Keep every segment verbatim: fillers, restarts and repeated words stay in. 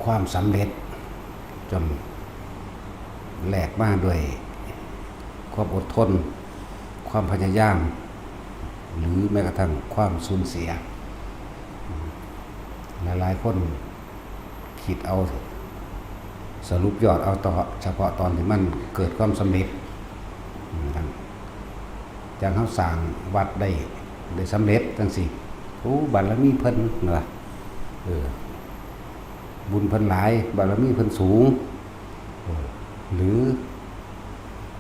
ความสำเร็จจนแลกมาด้วยความอดทน ความพยายาม หรือแม้กระทั่งความสูญเสีย หลายๆคนคิดเอาสรุปยอดเอาต่อเฉพาะตอนที่มันเกิดความสำเร็จ จั่งเฮาสร้างวัดได้ได้สำเร็จจั่งซี้ โอ้ บารมีเพิ่นนะ เออ บุญเพิ่นหลาย บารมีเพิ่นสูง เออ หรือ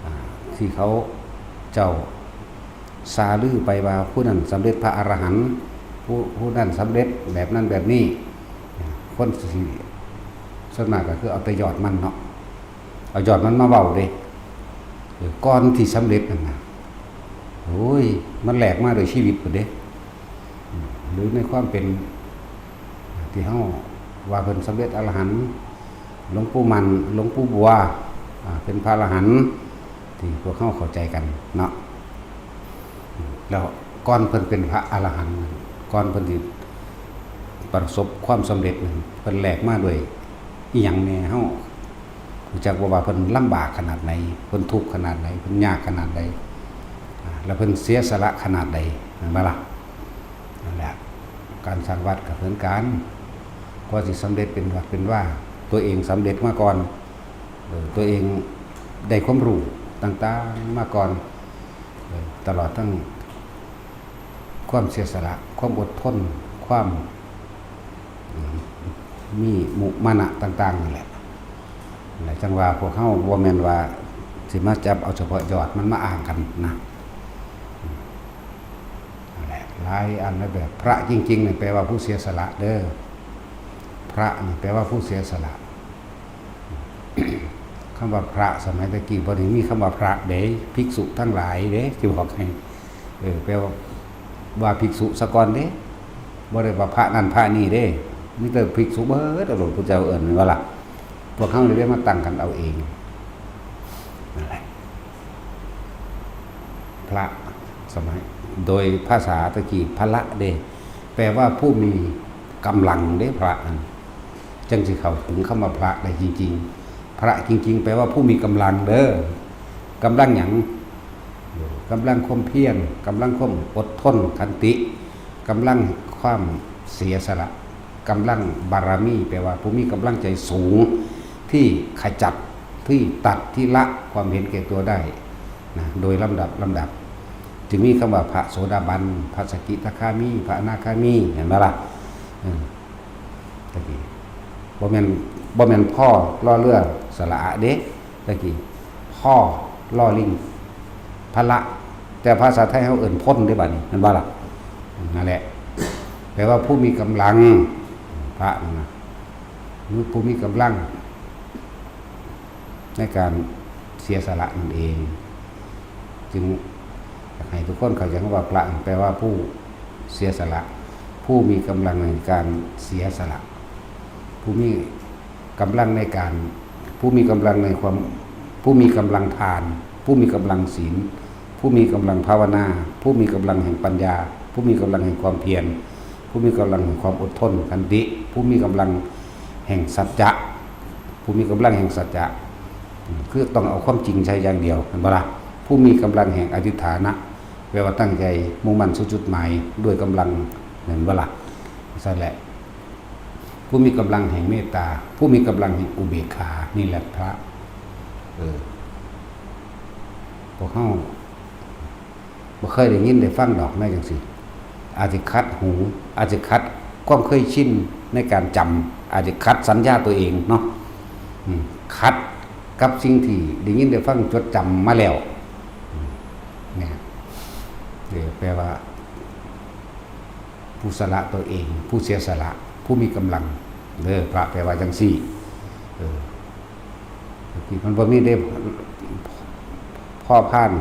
อ่า ที่เขาเจ้าซาลือไปว่าผู้นั้นสำเร็จพระอรหันต์ ผู้ ผู้นั้นสำเร็จแบบนั้นแบบนี้ คนสิ ส่วนมากก็คือเอาแต่ยอดมันเนาะ เอายอดมันมาเว้าเด้ เออ ก่อนที่สำเร็จนั่นนะ โอ้ย มันแลกมาโดวยชีวิตพุ้นเด้ อืม หรือในความเป็นที่เฮาว่าเพิ่นสำเร็จอรหันต์ หลวงปู่มั่น หลวงปู่บัว อ่า เป็นพระอรหันต์ที่พวกเฮาเข้าใจกันเนาะ อืม แล้วก่อนเพิ่นเป็นพระอรหันต์ ก่อนเพิ่นสิประสบความสำเร็จนั่น เพิ่นแลกมาด้วยอิหยังแน่ เฮา รู้จักบ่ว่าเพิ่นลำบากขนาดไหน เพิ่นทุกข์ขนาดไหน เพิ่นยากขนาดใด อ่า แล้วเพิ่นเสียสละขนาดใด แม่นบ่ล่ะ นั่นแหละ การสร้างวัดก็เหมือนกัน กว่าสิสำเร็จเป็นวัดเป็นวา ตัวเองสำเร็จมาก่อน เออ ตัวเองได้ความรู้ต่างๆมาก่อน เออ ตลอดทั้ง ความเสียสละ ความอดทน ความ อืม มีมุมานะต่างๆนี่แหละ และจั่งว่าพวกเฮาบ่แม่นว่าสิมาจับเอาเฉพาะยอดมันมาอ้างกันนะ อืม นั่นแหละ หลายอันแล้วแบบ พระจริงๆนี่แปลว่าผู้เสียสละเด้อ พระนี่แปลว่าผู้เสียสละ คำว่าพระสมัยตะกี้บ่ได้มีคำว่าพระเด้ ภิกษุทั้งหลายเด้ สิบอกให้ เออ แปลว่า ว่าภิกษุซะก่อนเด้ บ่ได้ว่าพระนั่นพระนี่เด้ มีแต่ภิกษุเบิดเอาโลด พุทธเจ้าเอิ้นแม่นบ่ล่ะ พวกเฮาเลยได้มาตั้งกันเอาเอง นั่นแหละ พระสมัย โดยภาษาตะกี้ พละเด้ แปลว่าผู้มีกำลังเด้ พระนั่น จั่งสิเข้าถึงคำว่าพระได้จริงๆ พระจริงๆ แปลว่าผู้มีกำลังเด้อ กำลังหยัง กำลังความเพียร กำลังความอดทน ขันติ กำลังความเสียสละ กำลังบารมี แปลว่าผู้มีกำลังใจสูง ที่ขจัด ที่ตัด ที่ละความเห็นแก่ตัวได้นะ โดยลำดับลำดับ จึงมีคำว่าพระโสดาบัน พระสกิทาคามี พระอนาคามี เห็นบ่ล่ะ อืม ตะกี้ บ่แม่น บ่แม่น พ รอเรือ สระอะ เด้ ตะกี้ พ รอลิง พละ แต่ภาษาไทยเฮาเอิ้นพลเด้บัดนี้ แม่นบ่ล่ะ นั่นแหละ แปลว่าผู้มีกำลัง พระนั่นนะ หรือผู้มีกำลัง ในการเสียสละนั่นเอง จึงอยากให้ทุกคนเข้าใจคำว่าพระ แปลว่าผู้เสียสละ ผู้มีกำลังในการเสียสละ ผู้มีกำลังในการ ผู้มีกำลังในความ ผู้มีกำลังทาน ผู้มีกำลังศีล ผู้มีกำลังภาวนา ผู้มีกำลังแห่งปัญญา ผู้มีกำลังแห่งความเพียร ผู้มีกำลังแห่งความอดทน ขันติ ผู้มีกำลังแห่งสัจจะ ผู้มีกำลังแห่งสัจจะ คือต้องเอาความจริงใช้อย่างเดียว เห็นบ่ล่ะ ผู้มีกำลังแห่งอธิษฐานะ แปลว่าตั้งใจมุ่งมั่นสู่จุดหมายด้วยกำลัง เห็นบ่ล่ะ ซั่นแหละ ผู้มีกำลังแห่งเมตตา ผู้มีกำลังแห่งอุเบกขา นี่แหละพระ เออ พวกเฮา บ่เคยได้ยินได้ฟังดอกแนวจั่งซี้ อาจสิขัดหู อาจสิขัดความเคยชินในการจำ อาจสิขัดสัญญาตัวเองเนาะ อืม ขัดกับสิ่งที่ได้ยินได้ฟังจดจำมาแล้ว อืม เนี่ย เออ แปลว่า ผู้สละตัวเอง ผู้เสียสละ ผู้มีกำลัง เด้อ พระแปลว่าจั่งซี้ เออ ที่มันบ่มีเด้ พ พาน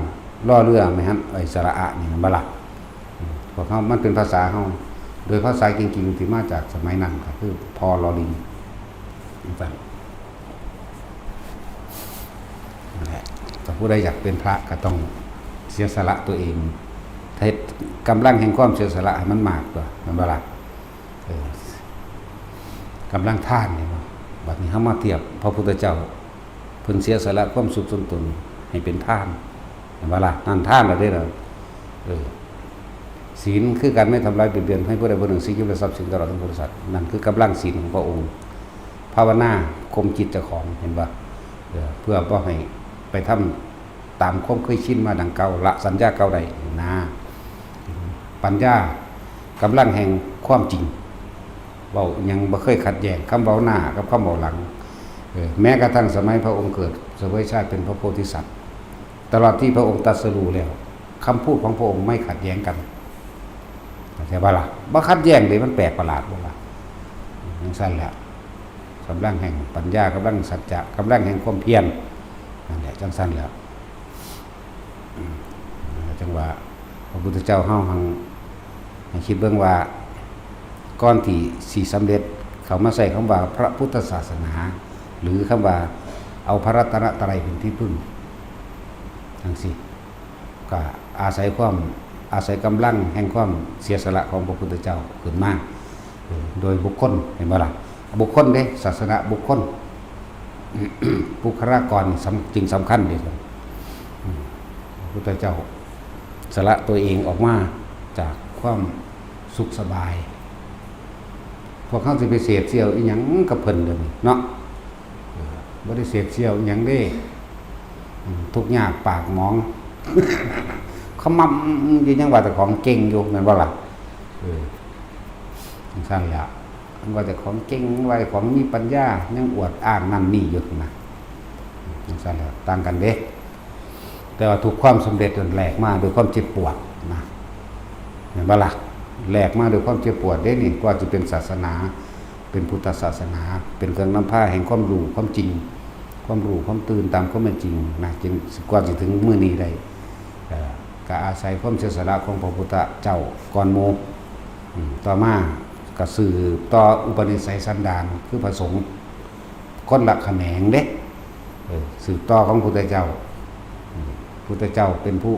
รอเรือ แม่นหั่น ไอ้สระอะนี่ แม่นบ่ล่ะ อืม พวกเฮา มันเป็นภาษาเฮา โดยภาษาจริงๆ ที่มาจากสมัยนั้นก็คือ พ รอลิง จั่งซั้น นั่นแหละ ถ้าผู้ใดอยากเป็นพระก็ต้องเสียสละตัวเอง ถ้าเฮ็ดกำลังแห่งความเสียสละให้มันมากกว่า แม่นบ่ล่ะ เออ กำลังทานนี่เนาะ บัดนี้เฮามาเทียบพระพุทธเจ้า เพิ่นเสียสละความสุขส่วนตนให้เป็นทาน เห็นบ่ล่ะ? นั่นทานแล้วเด้อ เออ ศีลคือการไม่ทำร้ายเบียดเบียนให้ผู้ใดผู้หนึ่ง สิ่งที่เป็นทรัพย์สินตลอดทั้งบริษัท นั่นคือกำลังศีลของพระองค์ ภาวนาข่มจิตเจ้าของ เห็นบ่? เออ เพื่อบ่ให้ไปทำตามความเคยชินมาดังเก่า ละสัญญาเก่าได้นะ ปัญญากำลังแห่งความจริง เว้าหยังบ่เคยขัดแย้ง คำเว้าหน้ากับคำเว้าหลัง เออ แม้กระทั่งสมัยพระองค์เกิดเสวยชาติเป็นพระโพธิสัตว์ ตลอดที่พระองค์ตรัสรู้แล้ว คำพูดของพระองค์ไม่ขัดแย้งกัน เข้าใจบ่ล่ะ? บ่ขัดแย้งเลย มันแปลกประหลาดบ่ล่ะ? จังซั่นแหละ กำลังแห่งปัญญา กำลังสัจจะ กำลังแห่งความเพียร นั่นแหละ จังซั่นแหละ อืม จังว่าพระพุทธเจ้าเฮาหั่น ให้คิดเบิ่งว่า ก่อนที่สิสำเร็จ เขามาใช้คำว่าพระพุทธศาสนา หรือคำว่าเอาพระรัตนตรัยเป็นที่พึ่ง จังซี้ ก็อาศัยความ อาศัยกำลังแห่งความเสียสละของพระพุทธเจ้าขึ้นมา เออ โดยบุคคล เห็นบ่ล่ะ? บุคคลเด้ ศาสนาบุคคล บุคลากรนี่สำ จึงสำคัญเด้ อืม พระพุทธเจ้าสละตัวเองออกมาจากความสุขสบาย พวกเฮาสิไปเสพเสี้ยวอีหยังกับเพิ่นเดี๋ยวนี้เนาะ เออ บ่ได้เสพเสี้ยวอีหยังเด้ อืม ทุกข์ยากปากหมอง ขมำอยู่ ยังว่าแต่ของเก่งอยู่ แม่นบ่ล่ะ? เออ จังซั่นแหละ มันว่าแต่ของเก่ง ว่าแต่ของมีปัญญา ยังอวดอ้างนั่นนี่อยู่นะ จังซั่นแหละ ต่างกันเด้ แต่ว่าทุกความสำเร็จนั้นแลกมาด้วยความเจ็บปวดนะ เห็นบ่ล่ะ? แลกมาด้วยความเจ็บปวดเด้นี่ กว่าจะเป็นศาสนา เป็นพุทธศาสนา เป็นเครื่องนำพาแห่งความรู้ความจริง ความรู้ความตื่นตามความเป็นจริงนะ จึงกว่าจะถึงมื้อนี้ได้ เอ่อ ก็อาศัยความเสียสละของพระพุทธเจ้าก่อนหมู่ อืม ต่อมาก็สืบต่ออุปนิสัยสันดาน คือพระสงฆ์ คนละแขนงเด้ เออ สืบต่อของพุทธเจ้า อืม พุทธเจ้าเป็นผู้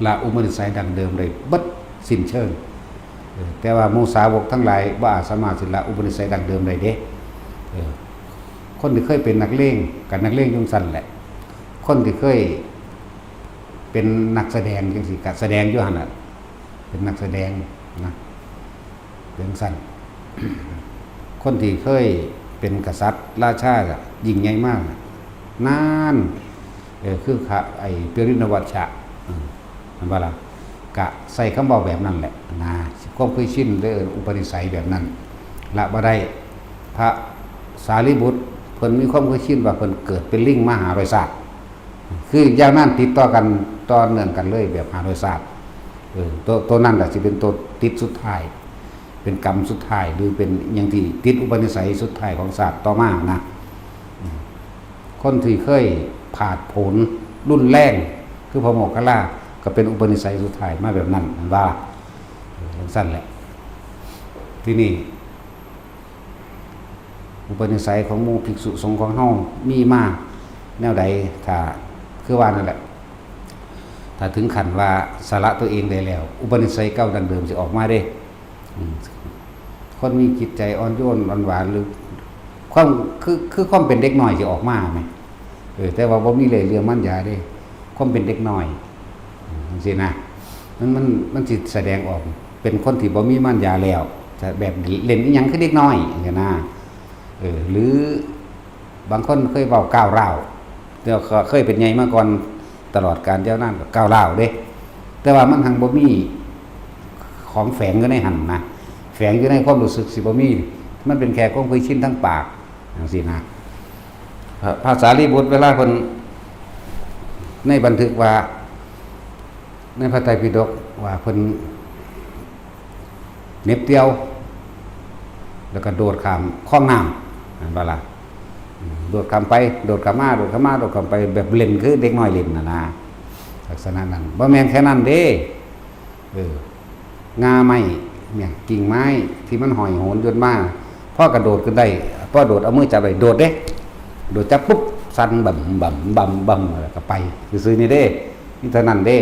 ละอุปนิสัยดั้งเดิมได้เบิดสิ้นเชิง เออ แต่ว่าหมู่สาวกทั้งหลายบ่อาจสามารถสิละอุปนิสัยดั้งเดิมได้เด้ เออ คนที่เคยเป็นนักเลงก็นักเลงอยู่ซั่นแหละ คนที่เคยเป็นนักแสดงจังซี้ก็แสดงอยู่หั่นน่ะ เป็นนักแสดงนะ เป็นซั่น คนที่เคยเป็นกษัตริย์ราชาก็ยิ่งใหญ่มาก นั่น เออ คือขะ ไอ้ปริณวัชชะ อืม แม่นบ่ล่ะ? กะใส่คำเว้าแบบนั้นแหละนะ ความเคยชิน หรืออุปนิสัยแบบนั้น ละบ่ได้ พระสารีบุตรเพิ่นมีความเคยชินว่าเพิ่นเกิดเป็นลิงมาห้าร้อยชาติ คืออย่างนั้นติดต่อกัน ต่อเนื่องกันเลยแบบห้าร้อยชาติ เออ ตัว ตัวนั้นแหละสิเป็นตัวติดสุดท้าย เป็นกรรมสุดท้าย หรือเป็นอย่างที่ติดอุปนิสัยสุดท้ายของชาติต่อมานะ อืม คนที่เคยผาดโผนรุนแรง คือพระโมคคัลลา ก็เป็นอุปนิสัยสุดท้ายมาแบบนั้น แม่นบ่? เออ จังซั่นแหละ ทีนี้ อุปนิสัยของหมู่ภิกษุสงฆ์ของเฮามีมาแนวใด ถ้า คือว่านั่นแหละ ถ้าถึงขั้นว่าสละตัวเองได้แล้ว อุปนิสัยเก่าดั้งเดิมสิออกมาเด้ อืม คนมีจิตใจอ่อนโยนอ่อนหวาน หรือความ คือ คือความเป็นเด็กน้อยสิออกมาแหม เออ แต่ว่าบ่มีเล่ห์เหลี่ยมมารยาเด้ ความเป็นเด็กน้อย อืม จังซี้นะ มัน มัน มันสิแสดงออกเป็นคนที่บ่มีมารยาแล้ว จะแบบเล่นอิหยังคือเด็กน้อยจังซี้นะ เออ หรือบางคนเคยเว้าก้าวร้าว แต่ก็เคยเป็นใหญ่มาก่อน ตลอดกาลยาวนานก็ก้าวร้าวเด้ แต่ว่ามันหังบ่มีของแฝงอยู่ในหั่นนะ แฝงอยู่ในความรู้สึกสิบ่มี มันเป็นแค่ความเคยชินทางปากจังซี้นะ พระ พระสารีบุตรเวลาเพิ่น ในบันทึกว่า ในพระไตรปิฎกว่าเพิ่นเหน็บเตียว แล้วก็โดดข้ามคลองน้ำ แม่นบ่ล่ะ? อืม โดดข้ามไป โดดข้ามมา โดดข้ามมา โดดข้ามไป แบบเล่นคือเด็กน้อยเล่นน่ะนะ ลักษณะนั้น บ่แม่นแค่นั้นเด้ เออ ง่าไม้เนี่ย กิ่งไม้ที่มันห้อยโหนโยนมา พอกระโดดขึ้นได้ พอโดดเอามือจับได้ โดดเด้ โดดจับปุ๊บ สั่นบำบำบำบำ แล้วก็ไป ซื่อๆ นี่เด้ นี่เท่านั้นเด้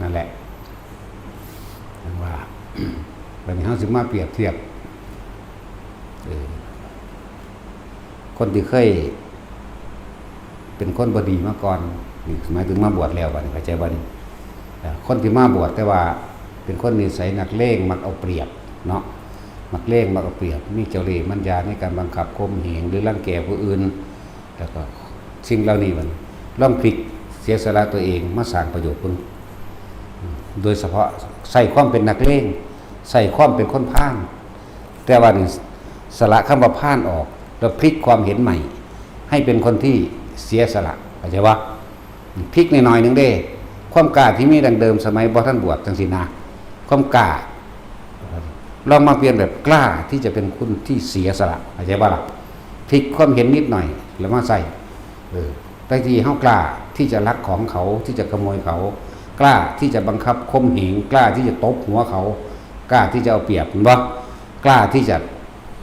นั่นแหละ จังว่า บัดนี้เฮาสิมาเปรียบเทียบ เออ คนที่เคยเป็นคนบ่ดีมาก่อน นี่หมายถึงมาบวชแล้วบัดนี้ เข้าใจบ่นี่? เอ่อ คนที่มาบวชแต่ว่าเป็นคนนิสัยนักเลง มักเอาเปรียบเนาะ มักเลง มักเอาเปรียบ มีเจ้าเล่ห์มัญญาในการบังคับข่มเหงหรือรังแกผู้อื่น แล้วก็สิ่งเหล่านี้บัดนี้ ลองพลิกเสียสละตัวเองมาสร้างประโยชน์เบิ่ง โดยเฉพาะใช้ความเป็นนักเลง ใช้ความเป็นคนพาล แต่ว่านี่สละคำว่าพาลออก แล้วพลิกความเห็นใหม่ ให้เป็นคนที่เสียสละ เข้าใจบ่? พลิกหน่อยๆหนึ่งเด้ ความกล้าที่มีดังเดิมสมัยบ่ทันบวชจังซี่นะ ความกล้า ลองมาเปลี่ยนแบบกล้าที่จะเป็นคนที่เสียสละ เข้าใจบ่ล่ะ? พลิกความเห็นนิดหน่อยแล้วมาใส่ เออ แต่ที่เฮากล้าที่จะลักของเขา ที่จะขโมยเขา กล้าที่จะบังคับข่มเหง กล้าที่จะตบหัวเขา กล้าที่จะเอาเปรียบ เห็นบ่? กล้าที่จะ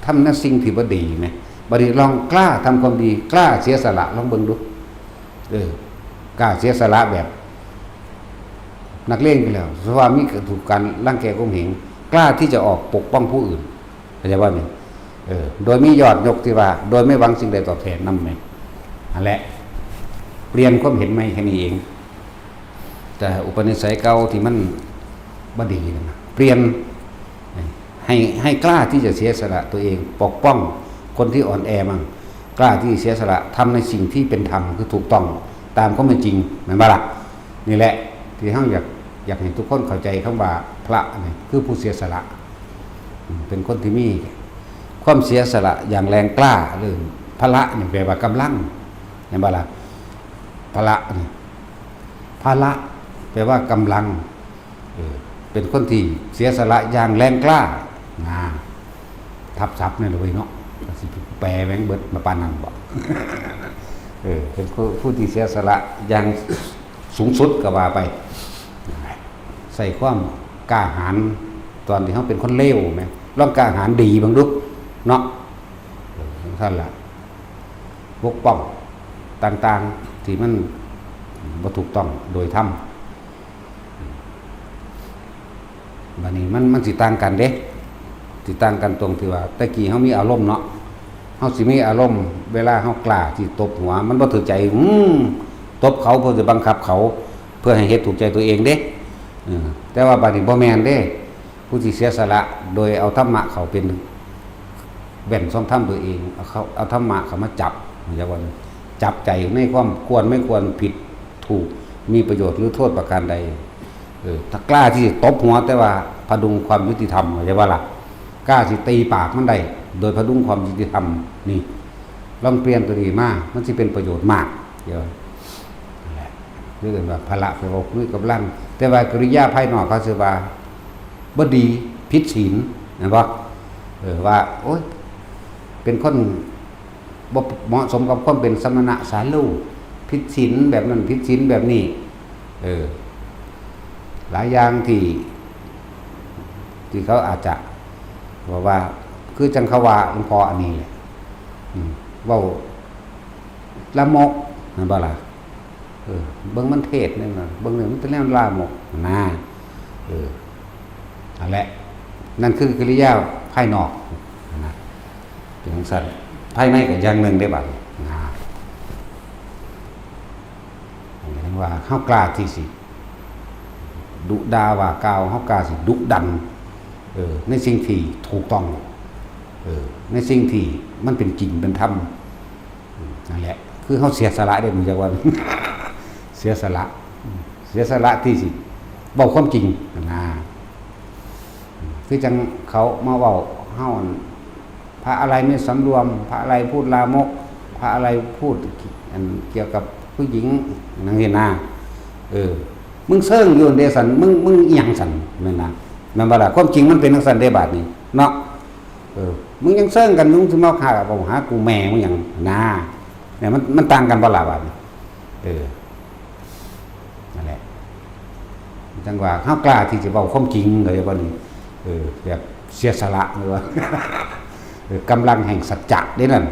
ทำในสิ่งที่บ่ดีแหม บัดนี้ลองกล้าทำความดี กล้าเสียสละ ลองเบิ่งดู เออ กล้าเสียสละแบบนักเลงไปแล้ว สภาพมีถูกการรังแกข่มเหง กล้าที่จะออกปกป้องผู้อื่น เข้าใจบ่นี่? เออ โดยมียอดยกที่ว่า โดยไม่หวังสิ่งใดตอบแทนนำแหม นั่นแหละ เปลี่ยนความเห็นใหม่แค่นี้เอง แต่อุปนิสัยเก่าที่มันบ่ดีนั่นนะ เปลี่ยน ให้ ให้กล้าที่จะเสียสละตัวเอง ปกป้องคนที่อ่อนแอมั่ง กล้าที่เสียสละทำในสิ่งที่เป็นธรรม คือถูกต้องตามความเป็นจริง แม่นบ่ล่ะ? นี่แหละที่เฮาอยาก อยากให้ทุกคนเข้าใจคำว่าพระนี่คือผู้เสียสละ อืม เป็นคนที่มีความเสียสละอย่างแรงกล้า หรือพละนี่แปลว่ากำลัง แม่นบ่ล่ะ? พละนี่ พละแปลว่ากำลัง เออ เป็นคนที่เสียสละอย่างแรงกล้า นะ ทับศัพท์นี่แหละเว้ยเนาะ ก็สิแปลแม่งเบิดมาปานนั้นบ่ เออ เป็นผู้ ผู้ที่เสียสละอย่างสูงสุดก็ว่าไป ใส่ความกล้าหาญตอนที่เฮาเป็นคนเลวแหม ลองกล้าหาญดีเบิ่งดู เนาะ เออ จั่งซั้นล่ะ ปกป้องต่างๆ ที่มันบ่ถูกต้องโดยธรรม บัดนี้มัน มันสิต่างกันเด้ สิต่างกันตรงที่ว่า แต่กี้เฮามีอารมณ์เนาะ เฮาสิมีอารมณ์ เวลาเฮากล้าสิตบหัว มันบ่ถูกใจ อืม ตบเขาเพื่อจะบังคับเขา เพื่อให้เฮ็ดถูกใจตัวเองเด้ เออ แต่ว่าบัดนี้บ่แม่นเด้ ผู้ที่เสียสละโดยเอาธรรมะเข้าเป็นแว่นส่องธรรมตัวเอง เอาเข้า เอาธรรมะเข้ามาจับ จักว่าจับใจในความควรไม่ควร ผิดถูก มีประโยชน์หรือโทษประการใด เออ ถ้ากล้าที่จะตบหัวแต่ว่าพดุงความยุติธรรม เข้าใจบ่ล่ะ? กล้าสิตีปากมันได้ โดยพดุงความยุติธรรม นี่ ลองเปลี่ยนตัวนี้มา มันสิเป็นประโยชน์มาก เดี๋ยว นั่นแหละ เรียกกันว่าพละ แปลว่ามีกำลัง แต่ว่ากิริยาภายนอกเขาสิว่าบ่ดี ผิดศีล แม่นบ่? เออ ว่า โอ๊ย เป็นคนบ่เหมาะสมกับความเป็นสมณะสาลู ผิดศีลแบบนั้น ผิดศีลแบบนี้ เออ หลายอย่างที่ ที่เขาอาจจะบอกว่า คือจั่งเขาว่าหลวงพ่ออันนี้แหละ อืม เว้าลามก แม่นบ่ล่ะ? เออ เบิ่งมันเทศน์นี่นะ เบิ่งนี่มันเป็นแนวลามกนะ เออ นั่นแหละ นั่นคือกิริยาภายนอกนะ เป็นจั่งซั้น ภายในก็อย่างหนึ่งเด้บัดนี้นะ หมายถึงว่าเฮากล้าที่สิดุด่าว่ากล่าว เฮากล้าสิดุดัน เออ ในสิ่งที่ถูกต้อง เออ ในสิ่งที่มันเป็นจริงเป็นธรรม อืม นั่นแหละ คือเฮาเสียสละเด้ รู้จักว่า เสียสละ อืม เสียสละที่สิเว้าความจริงนะ คือจั่งเขามาเว้าเฮา พระอะไรไม่สำรวม พระอะไรพูดลามก พระอะไรพูดอันเกี่ยวกับผู้หญิง จั่งซี้นะ เออ มึงเซิงอยู่เด้ซั้น มึง มึงอิหยังซั้น แม่นนะ แม่นบ่ล่ะ? ความจริงมันเป็นจั่งซั้นเด้บาดนี้ เนาะ เออ มึงยังเซิงกัน มึงสิมาหา เว้าหากูแม่มึงหยังนะ เนี่ย มัน มันต่างกันบ่ล่ะบาดนี้? เออ นั่นแหละ จั่งว่าเฮากล้าที่จะเว้าความจริง เข้าใจบ่นี่? เออ แบบเสียสละ หรือว่า เออ กำลังแห่งสัจจะเด้นั่น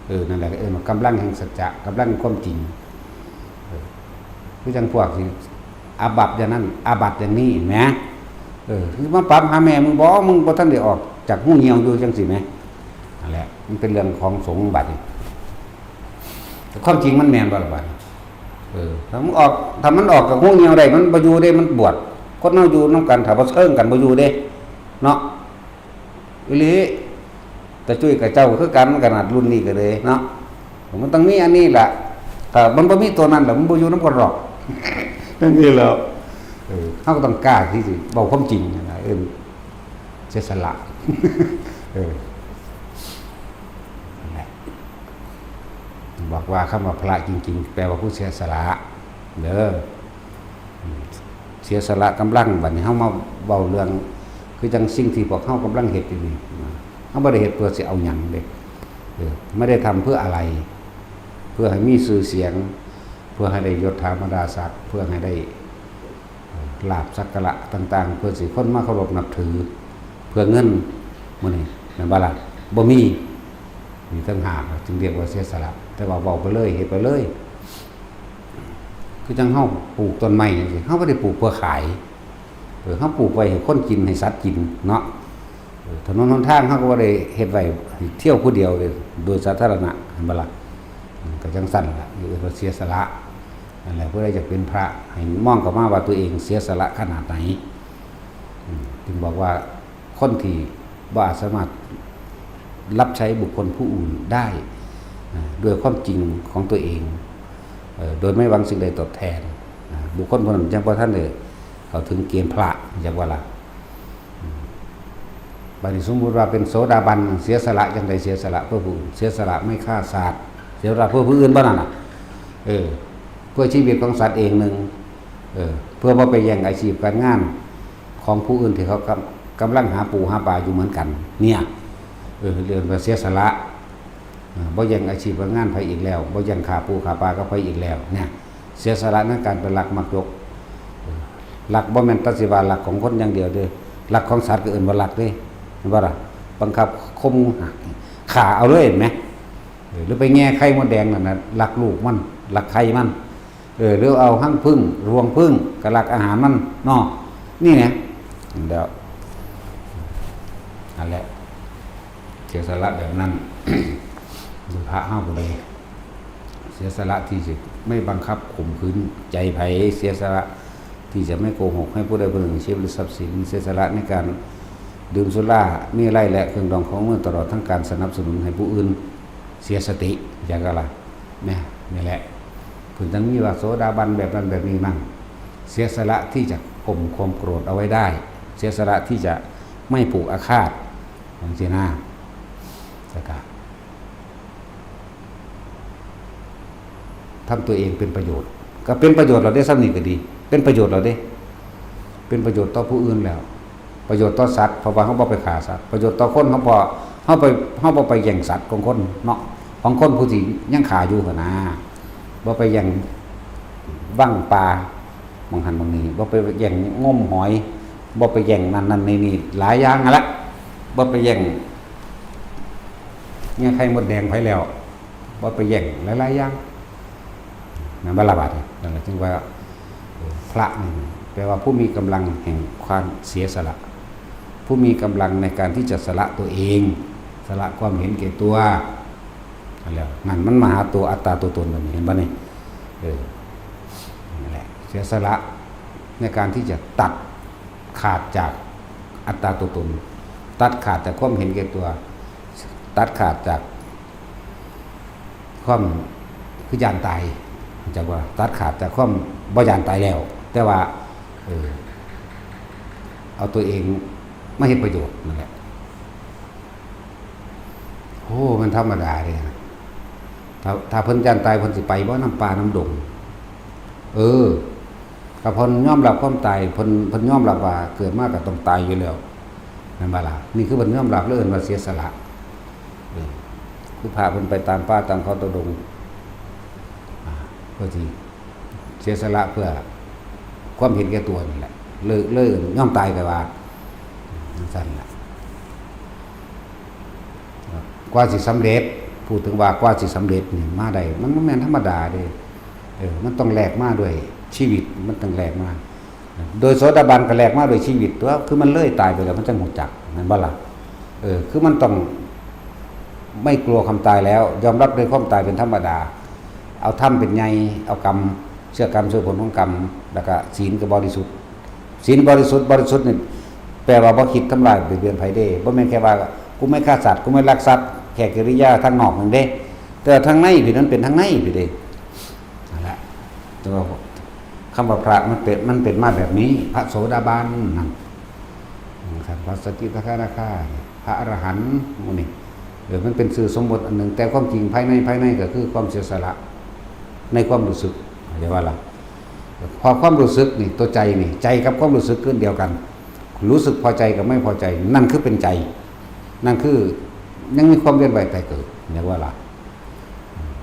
เออ นั่นแหละ เออ กำลังแห่งสัจจะ กำลังความจริง เออ คือจั่งพวกที่อาบัติอย่างนั้น อาบัติอย่างนี้ เห็นไหม? เออ คือมาปรับหาแม่มึง บ่ มึงบ่ทันได้ออกจากหูเหี่ยวอยู่ จั่งซี้แหม นั่นแหละ มันเป็นเรื่องของสงฆ์บัดนี้ ความจริงมันแม่นบ่ล่ะบัดนี้? เออ ถ้ามันออก ถ้ามันออกจากฮูเหี่ยวได้ มันบ่อยู่เด้ มันบวช คนเฮาอยู่นำกัน ถ้าบ่เซิงกัน บ่อยู่เด้ เนาะ อีหลี ตาจุ้ยกับเจ้าคือกัน ขนาดรุ่นนี้ก็เลยเนาะ มันต้องมีอันนี้ล่ะ ถ้ามันบ่มีตัวนั้นล่ะ มันบ่อยู่นำกันหรอก จั่งซี้แหล้ว เออ เฮาก็ต้องกล้าที่สิเว้าความจริงนั่นล่ะ เออ เสียสละ เออ นั่นแหละ บอกว่าคำว่าพระจริงๆ แปลว่าผู้เสียสละ เด้อ อืม เสียสละกำลัง บัดนี้เฮามาเว้าเรื่อง คือจั่งสิ่งที่พวกเฮากำลังเฮ็ดอยู่นี่นะ เฮาบ่ได้เฮ็ดเพื่อสิเอาหยังเด้ เออ ไม่ได้ทำเพื่ออะไร เพื่อให้มีชื่อเสียง เพื่อให้ได้ยศถาบรรดาศักดิ์ เพื่อให้ได้ ลาภสักการะต่างๆ เพื่อสิคนมาเคารพนับถือ เพื่อเงิน มื้อนี้แม่นบ่ล่ะ? บ่มี มีต่างหาก จึงเรียกว่าเสียสละ แต่ว่าเว้าไปเลย เฮ็ดไปเลย คือจั่งเฮาปลูกต้นไม้จั่งซี้ เฮาบ่ได้ปลูกเพื่อขาย เออ เฮาปลูกไว้ให้คนกิน ให้สัตว์กินเนาะ เออ ถนนหนทางเฮาก็บ่ได้เฮ็ดไว้ให้เที่ยวผู้เดียวเลย โดยสาธารณะ แม่นบ่ล่ะ? อืม ก็จั่งซั่นล่ะ เรียกว่าเสียสละ นั่นแหละ ผู้ใดอยากเป็นพระ ให้มองเข้ามาว่าตัวเองเสียสละขนาดไหน อืม จึงบอกว่าคนที่บ่อาจสามารถรับใช้บุคคลผู้อื่นได้ อ่า ด้วยความจริงของตัวเอง เอ่อ โดยไม่หวังสิ่งใดตอบแทน อ่า บุคคลผู้นั้นยังบ่ทันได้เข้าถึงเกณฑ์พระ จักว่าล่ะ อืม บัดนี้สมมุติว่าเป็นโสดาบัน เสียสละจั่งใด เสียสละเพื่อผู้อื่น เสียสละไม่ฆ่าสัตว์ เสียสละเพื่อผู้อื่นบ่นั่นน่ะ เออ เพื่อชีวิตของสัตว์เองหนึ่ง เออ เพื่อบ่ไปแย่งอาชีพการงานของผู้อื่นที่เขากำ กำลังหาปูหาปลาอยู่เหมือนกัน เนี่ย เออ เรียกว่าเสียสละ เออ บ่แย่งอาชีพการงานไผอีกแล้ว บ่แย่งฆ่าปูฆ่าปลากับไผอีกแล้ว เนี่ย เสียสละในการเป็นลักมักยก เออ ลักบ่แม่นแต่สิว่าลักของคนอย่างเดียวเด้อ ลักของสัตว์ก็เอิ้นว่าลักเด้ เห็นบ่ล่ะ? บังคับข่มฆ่าเอาเลย เห็นไหม? เออ หรือไปแย่ไข่มดแดงนั่นน่ะ ลักลูกมัน ลักไข่มัน เออ หรือเอาฮังผึ้ง รวงผึ้ง ก็ลักอาหารมันเนาะ นี่ไง เดี๋ยว นั่นแหละ เสียสละแบบนั้น พระเฮาก็เลย เสียสละที่จะไม่บังคับข่มขืนใจไผ เสียสละที่จะไม่โกหกให้ผู้ใดผู้หนึ่งชีวิตหรือทรัพย์สิน เสียสละในการดื่มสุราเมรัยและเครื่องดองของมึนเมา ตลอดทั้งการสนับสนุนให้ผู้อื่นเสียสติ อย่างไรล่ะ เนี่ย นี่แหละ เพิ่นจั่งมีว่าโสดาบันแบบนั้นแบบนี้นั่น เสียสละที่จะข่มความโกรธเอาไว้ได้ เสียสละที่จะไม่ผูกอาฆาต จั่งซี้นะ แล้วก็ ทำตัวเองเป็นประโยชน์ ก็เป็นประโยชน์แล้วเด้ ส่ำนี้ก็ดี เป็นประโยชน์แล้วเด้ เป็นประโยชน์ต่อผู้อื่นแล้ว ประโยชน์ต่อสัตว์ เพราะว่าเฮาบ่ไปฆ่าสัตว์ ประโยชน์ต่อคน เฮาบ่ เฮาไป เฮาบ่ไปแย่งสัตว์ของคนเนาะ ของคนผู้ที่ยังฆ่าอยู่หั้นนะ บ่ไปแย่งวังป่า หม่องหั้นหม่องนี้ บ่ไปแย่งงมหอย บ่ไปแย่งนั่นนั่นนี่นี่ หลายอย่างหั้นละ บ่ไปแย่ง แย่งไข่มดแดงไผแล้ว บ่ไปแย่งหลายๆอย่าง นั่นบ่ล่ะบาดนี้ นั่นแหละจึงว่า เอ่อ พระนี่แปลว่าผู้มีกำลังแห่งความเสียสละ ผู้มีกำลังในการที่จะสละตัวเอง สละความเห็นแก่ตัว นั่นแหละ นั่นมันมาหาตัวอัตตาตัวตนแบบนี้ เห็นบ่นี่? เออ นั่นแหละ เสียสละในการที่จะตัดขาดจากอัตตาตัวตน ตัดขาดจากความเห็นแก่ตัว ตัดขาดจากความคือย้านตาย จักว่าตัดขาดจากความบ่ย้านตายแล้ว แต่ว่า เออ เอาตัวเองมาเฮ็ดประโยชน์นั่นแหละ โอ้ มันธรรมดาเด้ ถ้า ถ้าเพิ่นย้านตาย เพิ่นสิไปบ่นำป่านำดง? เออ ถ้าเพิ่นยอมรับความตาย เพิ่น เพิ่นยอมรับว่าเกิดมาก็ต้องตายอยู่แล้ว แม่นบ่ล่ะ? นี่คือเพิ่นยอมรับ แล้วเอิ้นว่าเสียสละ เออ คือพาเพิ่นไปตามป่าตามเขาตามดง อ่า เพื่อที่เสียสละเพื่อความเห็นแก่ตัวนี่แหละ เลย เลยยอมตายไปว่า จั่งซั่นล่ะ กว่าสิสำเร็จ พูดถึงว่ากว่าสิสำเร็จนี่มาได้ มันบ่แม่นธรรมดาเด้ เออ มันต้องแลกมาด้วยชีวิต มันต้องแลกมา โดยโสดาบันก็แลกมาด้วยชีวิตตัว คือมันเลยตายไปแล้ว มันจั่งฮู้จัก แม่นบ่ล่ะ? เออ คือมันต้องไม่กลัวความตายแล้ว ยอมรับในความตายเป็นธรรมดา เอาธรรมเป็นใหญ่ เอากรรม เชื่อกรรมเชื่อผลของกรรม แล้วก็ศีลก็บริสุทธิ์ ศีลบริสุทธิ์ บริสุทธิ์นี่แปลว่าบ่คิดทำลายเบียดเบียนไผเด้ บ่แม่นแค่ว่ากูไม่ฆ่าสัตว์ กูไม่ลักทรัพย์ แค่กิริยาทางนอกนั่นเด้ แต่ว่าทางในพี่นั้นเป็นทางในพี่เด้ นั่นแหละ แต่ว่าคำว่าพระมันเป็น มันเป็นมาแบบนี้ พระโสดาบันนั่น นะครับ พระสกิทาคานาคา พระอรหันต์หมู่นี้ เออ มันเป็นชื่อสมมติอันหนึ่ง แต่ความจริงภายใน ภายในก็คือความเสียสละ ในความรู้สึก เข้าใจว่าล่ะ พอความรู้สึกนี่ ตัวใจนี่ ใจกับความรู้สึกคืออันเดียวกัน รู้สึกพอใจกับไม่พอใจ นั่นคือเป็นใจ นั่นคือยังมีความเวียนว่ายตายเกิด เรียกว่าล่ะ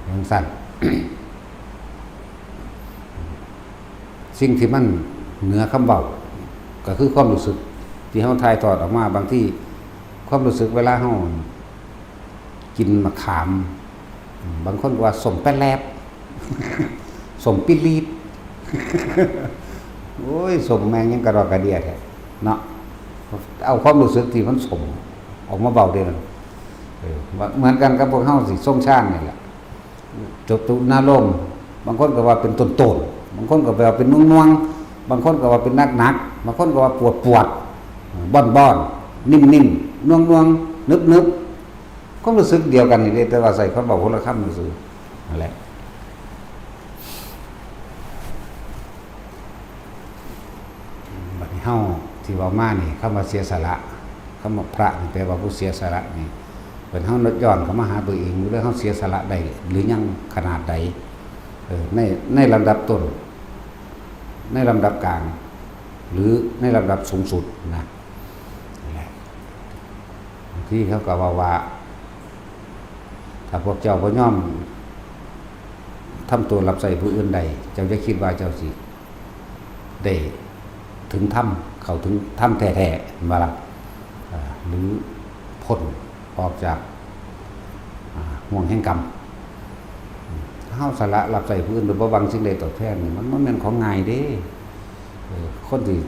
จั่งซั้น สิ่งที่มันเหนือคำเว้า ก็คือความรู้สึกที่เฮาถ่ายทอดออกมา บางทีความรู้สึกเวลาเฮากินมะขาม บางคนก็ว่าส้มแป๊ดแลบ ส้มปิลีด โอ้ย ส้มแม่งยังกระดอกกระเดียแท้เนาะ เอาความรู้สึกที่มันส้มออกมาเว้าเด้อ เออ เหมือนกันกับพวกเฮาสิทรงฌานนี่แหละ จตุรารมณ์ บางคนก็ว่าเป็นต้นๆ บางคนก็ว่าเป็นน่วงๆ บางคนก็ว่าเป็นหนักๆ บางคนก็ว่าปวดๆ บ้อนๆ นิ่มๆ น่วงๆ นึบๆ ความรู้สึกเดียวกันนี่เด้ แต่ว่าใส่คำเว้าคนละคำซื่อๆ นั่นแหละ บัดนี้เฮาที่เว้ามานี่ คำว่าเสียสละ คำว่าพระนี่แปลว่าผู้เสียสละนี่ เป็นเฮาย้อนเข้ามาหาตัวเอง หรือเฮาเสียสละได้หรือยังขนาดใด เออ ใน ในลำดับต้น ในลำดับกลาง หรือในลำดับสูงสุดนะ นั่นแหละ บางทีเขาก็ว่าว่า ถ้าพวกเจ้าบ่ยอมทำตัวรับใช้ผู้อื่นได้ เจ้าอย่าคิดว่าเจ้าสิได้ถึงธรรม เข้าถึงธรรมแท้ๆ แม่นบ่ล่ะ อ่า หรือพ้นออกจาก อ่า ห่วงแห่งกรรม เฮาสละรับใช้ผู้อื่นโดยบ่หวังสิ่งใดตอบแทนนี่ มันบ่แม่นของง่ายเด้ เออ คนที่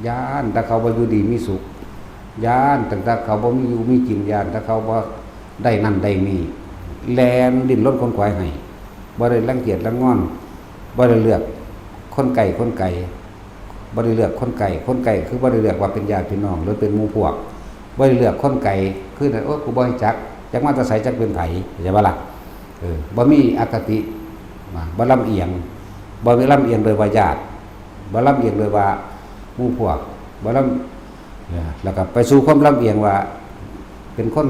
ย้านแต่เขาบ่อยู่ดีมีสุข ย้านตั้งแต่เขาบ่มีอยู่มีกิน ย้านแต่เขาบ่ได้นั่นได้นี่ แล่นดิ้นรนขวนขวายให้ บ่ได้รังเกียจรังงอน บ่ได้เลือกคนใกล้คนไกล บ่ได้เลือกคนใกล้ คนใกล้คือบ่ได้เลือกว่าเป็นญาติพี่น้องหรือเป็นหมู่พวก บ่ได้เลือกคนไกล คือ โอ้ย กูบ่รู้จัก จักมาแต่ไส จักเป็นไผ เข้าใจบ่ล่ะ เออ บ่มีอคติ บ่ลำเอียง บ่ลำเอียงโดยว่าญาติ บ่ลำเอียงโดยว่าหมู่พวก บ่ลำ เนี่ย แล้วก็ไปสู่ความลำเอียงว่า เป็นคน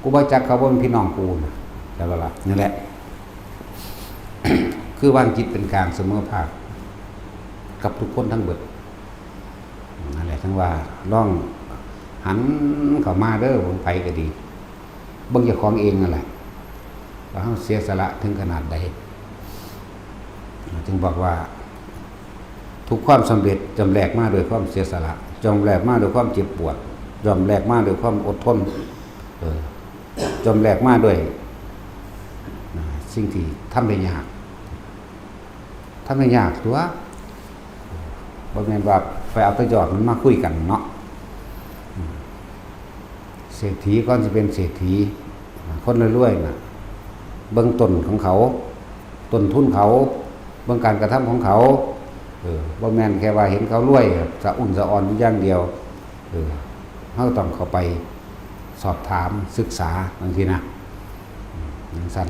กูบ่จักเขา บ่เป็นพี่น้องกูนะ แต่ว่าล่ะ นั่นแหละ คือวางจิตเป็นกลางเสมอภาค กับทุกคนทั้งเบิด นั่นแหละ ทั้งว่าลองหันเข้ามาเด้อ เบิ่งไผก็ดี เบิ่งเจ้าของเองนั่นแหละ ว่าเฮาเสียสละถึงขนาดใด จึงบอกว่า ทุกความสำเร็จย่อมแลกมาด้วยความเสียสละ ย่อมแลกมาด้วยความเจ็บปวด ย่อมแลกมาด้วยความอดทน เออ ย่อมแลกมาด้วย อ่า สิ่งที่ทำได้ยาก ทำได้ยากตั๊ว บ่แม่นว่าไปเอาแต่ยอดมันมาคุยกันเนาะ อืม เศรษฐีก่อนสิเป็นเศรษฐี คนรวยๆ น่ะ เบิ่งต้นของเขา ต้นทุนเขา เบิ่งการกระทำของเขา เออ บ่แม่นแค่ว่าเห็นเขารวย สะอุ่นสะออนอยู่อย่างเดียว เออ เฮาต้องเข้าไปสอบถามศึกษาจั่งซี้นะ อืม จั่งซั้น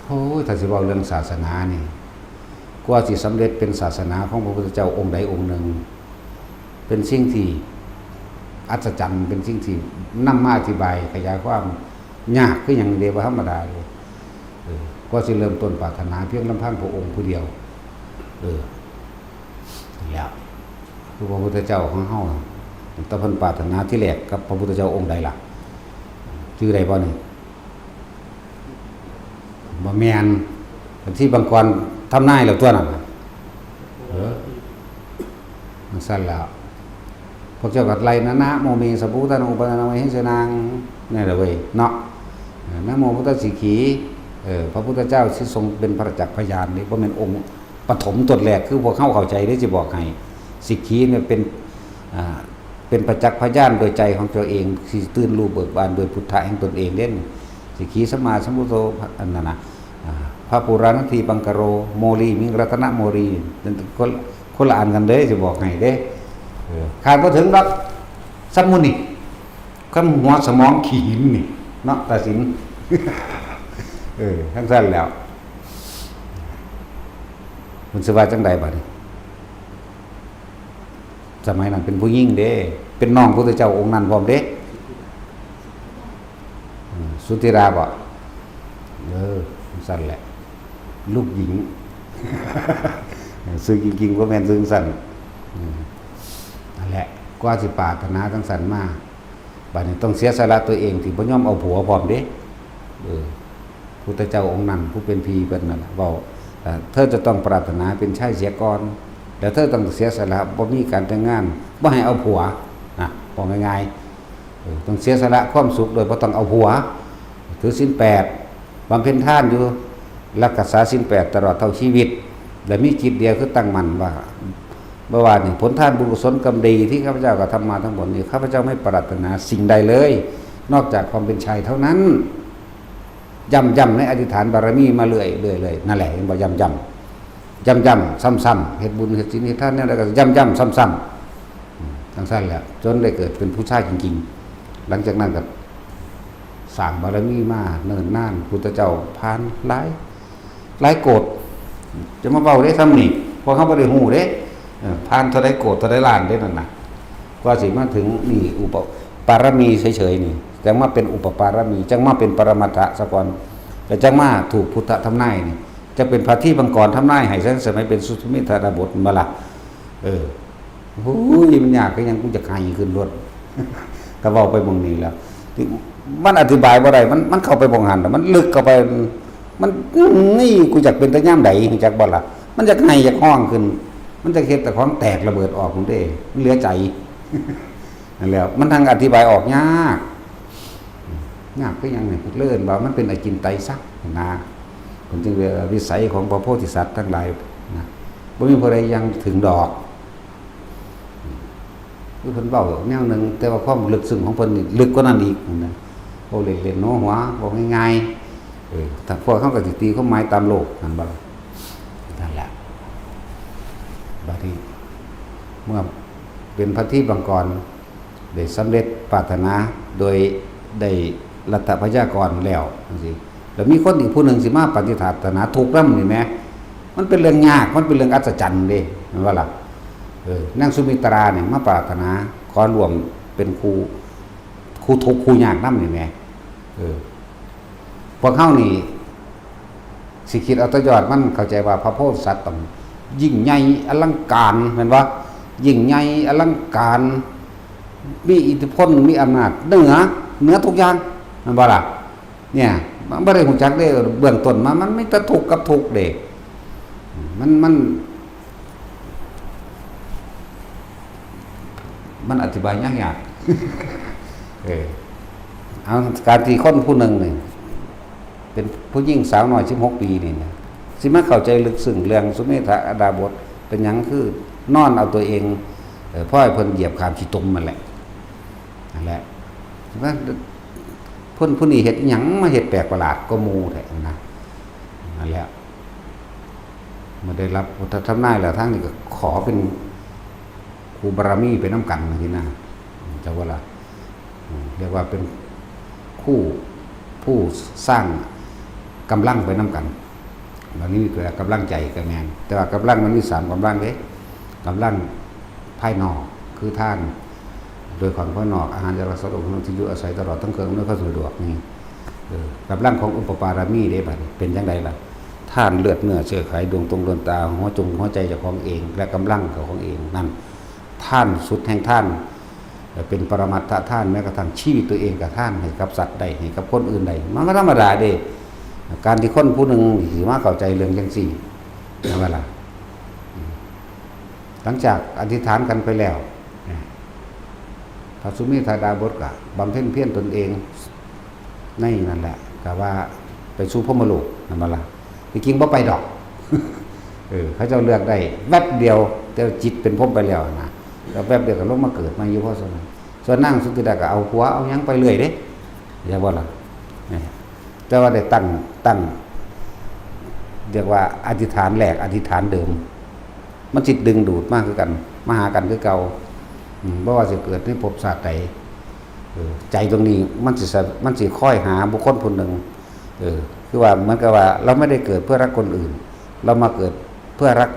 โอ้ย ถ้าสิเว้าเรื่องศาสนานี่ กว่าสิสำเร็จเป็นศาสนาของพระพุทธเจ้าองค์ใดองค์หนึ่ง เป็นสิ่งที่อัศจรรย์ เป็นสิ่งที่นำมาอธิบายขยายความยากคือหยังเด้ บ่ธรรมดาเลย เออ กว่าสิเริ่มต้นปรารถนาเพียงลำพังพระองค์ผู้เดียว เออ แล้ว คือพระพุทธเจ้าของเฮา แต่เพิ่นปรารถนาที่แรกกับพระพุทธเจ้าองค์ใดล่ะ ชื่อใดบ่นี่ บ่แม่น ที่บางกรทำนายแล้วตั๊วนั่นน่ะ เออ จั่งซั้นแล้ว พวกเจ้าก็ไล่นะ นะโมเม สัพพุทธานัง อุปาทานัง มเหสีนัง นี่แหละเว้ย เนาะ เออ นะโมพุทธสีขี เออ พระพุทธเจ้าที่ทรงเป็นประจักษ์พยานนี่ บ่แม่นองค์ปฐมต้นแรก คือพวกเฮาเข้าใจเด้ สิบอกให้ สีขีเนี่ยเป็น อ่า เป็นประจักษ์พยานโดยใจของตัวเอง สิตื่นรู้เบิกบานโดยพุทธะแห่งตนเองเด่น สิขีสัมมาสัมพุทโธ อันนั้นนะ อ่า พระปุราณทีปังกโร โมลีมิงรัตนโมลี นั่นคน คนละอันกันเด้ จะบอกให้เด้ เออ ขาดบ่ถึงดอก สมุนี่ คำหัวสมองขี้หินนี่ เนาะ ตาสิน เออ ทั้งสั้นแล้ว มันสิว่าจังใดบัดนี้ สมัยนั้นเป็นผู้หญิงเด้ เป็นน้องพุทธเจ้าองค์นั้นพร้อมเด้ อืม สุธิราบ่ เออ สั้นแหละ ลูกหญิง ซื้อจริงๆ บ่แม่นซื้อสั้น อืม นั่นแหละ กว่าสิปรารถนาจังสันมา บัดนี้ต้องเสียสละตัวเองที่บ่ยอมเอาผัวพร้อมเด้ เออ พุทธเจ้าองค์นั้นผู้เป็นพี่เพิ่นนั่นน่ะเว้า เอ่อ เธอจะต้องปรารถนาเป็นชายเสียก่อน แล้วเธอต้องเสียสละบ่มีการแต่งงาน บ่ให้เอาผัว นะ บอกง่ายๆ เออ ต้องเสียสละความสุขโดยบ่ต้องเอาผัว ถือศีลแปด บำเพ็ญทานอยู่ รักษาศีลแปดตลอดเท่าชีวิต และมีจิตเดียวคือตั้งมั่นว่า บ่ว่านี่ ผลทานบุญกุศลกรรมดีที่ข้าพเจ้ากระทำมาทั้งหมดนี้ ข้าพเจ้าไม่ปรารถนาสิ่งใดเลย นอกจากความเป็นชายเท่านั้น ย้ำๆ ในอธิษฐานบารมีมาเรื่อยๆ เลย นั่นแหละ เห็นบ่ ย้ำๆ ย้ำๆ ซ้ำๆ เฮ็ดบุญเฮ็ดศีลเฮ็ดทานแนวใดก็ย้ำๆ ซ้ำๆ อืม จังซั่นแหละ จนได้เกิดเป็นผู้ชายจริงๆ หลังจากนั้นก็สร้างบารมีมาเนิ่นนาน พุทธเจ้าผ่านหลาย หลายโกฏ จะมาเว้าได้ซ้ำนี่ พวกเขาบ่ได้ฮู้เด้ เออ ผ่านเท่าใดโกฏ เท่าใดล้านเด้นั่นน่ะ กว่าสิมาถึงนี่ อุปปารมีเฉยๆ นี่ จังมาเป็นอุปปารมี จังมาเป็นปรมัตถะซะก่อน แล้วจังมาถูกพุทธทำนายนี่ จะเป็นพระทีปังกรทำนายให้ สมัยเป็นสุเมธดาบส แม่นบ่ล่ะ เออ โอ้ย มันยากคือหยัง กูจะไห้ขึ้นรถ ก็เว้าไปหม่องนี้แล้ว ที่มันอธิบายบ่ได้ มัน มันเข้าไปบ่งหัน มันลึกเข้าไป มัน นี่กูอยากเป็นแต่ยามใด รู้จักบ่ล่ะ มันอยากไห้อยากฮ้องขึ้น มันจะเฮ็ดแต่ของแตกระเบิดออกพุ้นเด้ มันเหลือใจ นั่นแหละ มันทั้งอธิบายออกยาก ยากคือหยังนี่ เพิ่นเอิ้นว่ามันเป็นอจินไตยซะนะ เพิ่นจึงเรียกว่าวิสัยของพระโพธิสัตว์ทั้งหลายนะ บ่มีผู้ใดยังถึงดอก คือเพิ่นเว้าแนวหนึ่ง แต่ว่าความลึกซึ้งของเพิ่นนี่ลึกกว่านั้นอีกนะ เว้าเล่นๆ หัวๆ เว้าง่ายๆ เออ ถ้าพวกเขาก็สิตีความหมายตามโลก นั่นบ่ล่ะ นั่นแหละ บัดนี้ เมื่อเป็นพระทีปังกร ได้สำเร็จปรารถนาโดยได้รัตถพยากรแล้วจังซี้ แล้วมีคนอีกผู้หนึ่งสิมาปฏิฐานาทุกข์นำนี่แหม มันเป็นเรื่องยาก มันเป็นเรื่องอัศจรรย์เด้ แม่นบ่ล่ะ เออ นางสุมิตราเนี่ยมาปรารถนาขอร่วมเป็นคู่ คู่ทุกข์คู่ยากนำนี่แหม เออ พวกเฮานี่ สิคิดเอาแต่ยอดมัน เข้าใจว่าพระโพธิสัตว์ต้องยิ่งใหญ่อลังการ แม่นบ่ ยิ่งใหญ่อลังการ มีอิทธิพล มีอำนาจเหนือ เหนือทุกอย่าง แม่นบ่ล่ะ เนี่ย มันบ่ได้รู้จักเด้ เบื้องต้นมา มันมีแต่ทุกข์กับทุกข์เด้ มัน มัน มันอธิบายยากๆ เออ เอา การที่คนผู้หนึ่งนี่ เป็นผู้หญิงสาวน้อยสิบหกปีนี่นะ สิมาเข้าใจลึกซึ้งเรื่องสุเมธดาบส เป็นหยังคือนอนเอาตัวเอง เอ่อ พอให้เพิ่นเหยียบข้ามขี้ตมนั่นแหละ นั่นแหละ ว่า เพิ่นผู้นี้เฮ็ดหยังมาเฮ็ดแปลกประหลาดกว่าหมู่แท้นะ นั่นแหละ เมื่อได้รับพุทธทำนายแล้ว ทางนี้ก็ขอเป็นคู่บารมีไปนำกันจังซี้นะ จักว่าล่ะ อืม เรียกว่าเป็นคู่ ผู้สร้างกำลังไปนำกัน บารมีแปลว่ากำลังใจก็แม่น แต่ว่ากำลังมันมีสามกำลังเด้ กำลังภายนอก คือทาน โดยของภายนอก อาหาร ยารักษาโรค ที่อยู่อาศัย ตลอดทั้งเครื่องอำนวยความสะดวกนี่ เออ กำลังของอุปปารมีเด้ บัดนี้เป็นจังใดล่ะ ทานเลือดเนื้อเชื้อไข ดวงตรงดวงตา หัวจงหัวใจเจ้าของเอง และกำลังเจ้าของเอง นั่น ทานสุดแห่งทาน เอ่อ เป็นปรมัตถทาน แม้กระทั่งชีวิตตัวเองก็ทานให้กับสัตว์ได้ ให้กับคนอื่นได้ มันบ่ธรรมดาเด้ การที่คนผู้หนึ่งสิมาเข้าใจเรื่องจังซี้ แม่นบ่ล่ะ หลังจากอธิษฐานกันไปแล้ว พระสุเมธาดาบสก็บำเพ็ญเพียรตนเอง ในนั่นแหละ ก็ว่าไปสู่พรหมโลก แม่นบ่ล่ะ ที่จริงบ่ไปดอก เออ เขาเจ้าเลือกได้แวบเดียว แต่จิตเป็นพรหมไปแล้วนะ ก็แป๊บเดียวก็ลงมาเกิดใหม่อยู่เพราะฉะนั้น ส่วนนางสุธิดาก็เอาผัวเอาหยังไปเรื่อยเด้ อย่าว่าล่ะ นี่ แต่ว่าได้ตั้ง ตั้ง เรียกว่าอธิษฐานแรก อธิษฐานเดิม มันสิดึงดูดมากคือกัน มาหากันคือเก่า อืม บ่ว่าสิเกิดในภพชาติใด เออ ใจตรงนี้มันสิสะ- มันสิคอยหาบุคคลผู้หนึ่ง เออ คือว่าเหมือนกับว่าเราไม่ได้เกิดเพื่อรักคนอื่น เรามาเกิดเพื่อรัก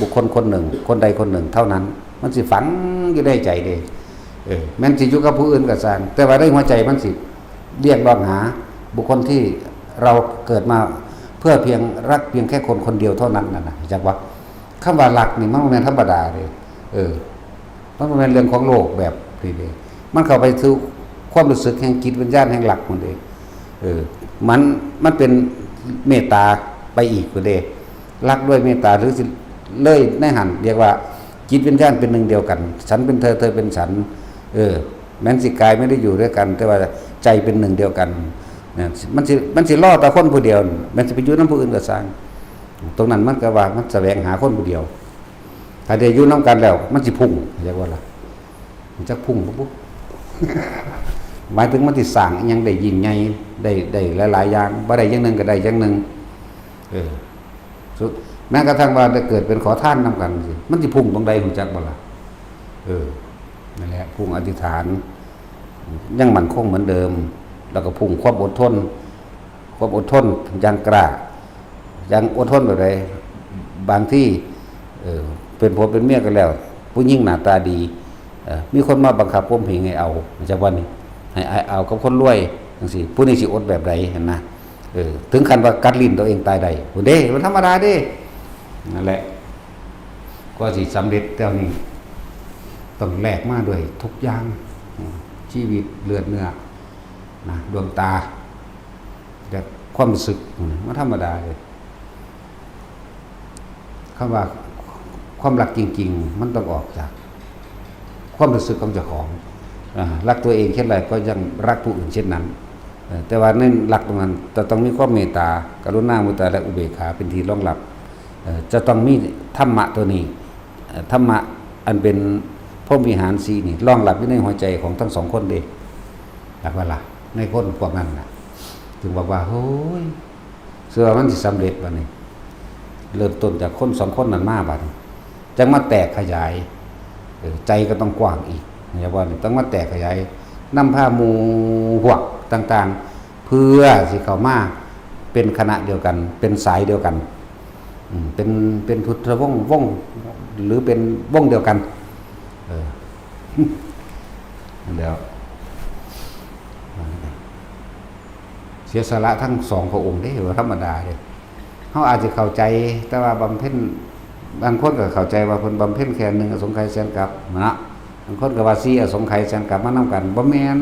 บุคคลคนหนึ่ง คนใดคนหนึ่งเท่านั้น มันสิฝังอยู่ในใจเด้ เออ แม้นสิอยู่กับผู้อื่นก็ซ่าง แต่ว่าในหัวใจมันสิเรียกร้องหาบุคคลที่เราเกิดมาเพื่อเพียงรักเพียงแค่คนคนเดียวเท่านั้นน่ะนะ จักว่า คำว่ารักนี่มันบ่แม่นธรรมดาเด้ เออ มันบ่แม่นเรื่องของโลกแบบนี้เด้ มันเข้าไปสู่ความรู้สึกแห่งจิตวิญญาณแห่งรักมันเด้ เออ มัน มันเป็นเมตตาไปอีกพุ้นเด้ รักด้วยเมตตา หรือสิเลยในหั่น เรียกว่าจิตวิญญาณเป็นหนึ่งเดียวกัน ฉันเป็นเธอ เธอเป็นฉัน เออ แม้นสิกายไม่ได้อยู่ด้วยกัน แต่ว่าใจเป็นหนึ่งเดียวกัน นะ มันสิ มันสิรอแต่คนผู้เดียว แม้นสิไปอยู่นำผู้อื่นก็ซ่าง ตรงนั้นมันก็ว่ามันแสวงหาคนผู้เดียว ถ้าได้อยู่นำกันแล้ว มันสิพุ่ง เรียกว่าล่ะ มันจักพุ่งบ่บุ หมายถึงมันสิสร้างอิหยังได้ยิ่งใหญ่ ได้ ได้หลายๆอย่าง บ่ได้อย่างหนึ่งก็ได้อย่างหนึ่ง เออ สุด แม้กระทั่งว่าได้เกิดเป็นขอทานนำกันสิ มันสิพุ่งตรงใดรู้จักบ่ล่ะ เออ นั่นแหละ พุ่งอธิษฐาน ยังมั่นคงเหมือนเดิม แล้วก็พุ่งความอดทน ความอดทนอย่างกล้า อย่างอดทนแบบใด บางที เออ เป็นผัวเป็นเมียกันแล้ว ผู้หญิงหน้าตาดี เออ มีคนมาบังคับข่มเหงให้เอา จักว่านี่ ให้ ให้เอากับคนรวยจังซี้ ผู้นี้สิอดแบบใดหั้นนะ เออ ถึงขั้นว่ากัดลิ้นตัวเองตายได้พุ้นเด้ มันธรรมดาเด้ นั่นแหละ กว่าสิสำเร็จแนวนี้ ต้องแลกมาด้วยทุกอย่าง อืม ชีวิต เลือดเนื้อ นะ ดวงตา และความรู้สึก อืม มันธรรมดาเลย คำว่าความรักจริงๆ มันต้องออกจากความรู้สึกของเจ้าของ อ่า รักตัวเองเช่นไรก็ยังรักผู้อื่นเช่นนั้น เอ่อ แต่ว่าในหลักตรงนั้นจะต้องมีความเมตตา กรุณา มุทิตา และอุเบกขาเป็นที่รองรับ เอ่อ จะต้องมีธรรมะตัวนี้ เอ่อ ธรรมะอันเป็นพรหมวิหารสี่นี่รองรับอยู่ในหัวใจของทั้งสองคนเด้ หลักว่าล่ะ ในคนพวกนั้นน่ะ จึงบอกว่า โอ้ย เชื่อว่ามันสิสำเร็จบัดนี้ เริ่มต้นจากคนสองคนนั้นมาบัดนี้ จังมาแตกขยาย เออ ใจก็ต้องกว้างอีก อย่าว่านี่ ต้องมาแตกขยาย นำพาหมู่พวกต่างๆ เพื่อสิเข้ามาเป็นคณะเดียวกัน เป็นสายเดียวกัน อืม เป็น เป็นพุทธวงศ์ วงศ์ หรือเป็นวงศ์เดียวกัน เออ แล้ว เสียสละทั้งสองพระองค์เด้ บ่ธรรมดาเด้ เฮาอาจสิเข้าใจ แต่ว่าบำเพ็ญ บางคนก็เข้าใจว่าเพิ่นบำเพ็ญแค่หนึ่งอสงไขยแสนกัปเนาะ บางคนก็ว่าสี่อสงไขยแสนกัปมานำกัน บ่แม่น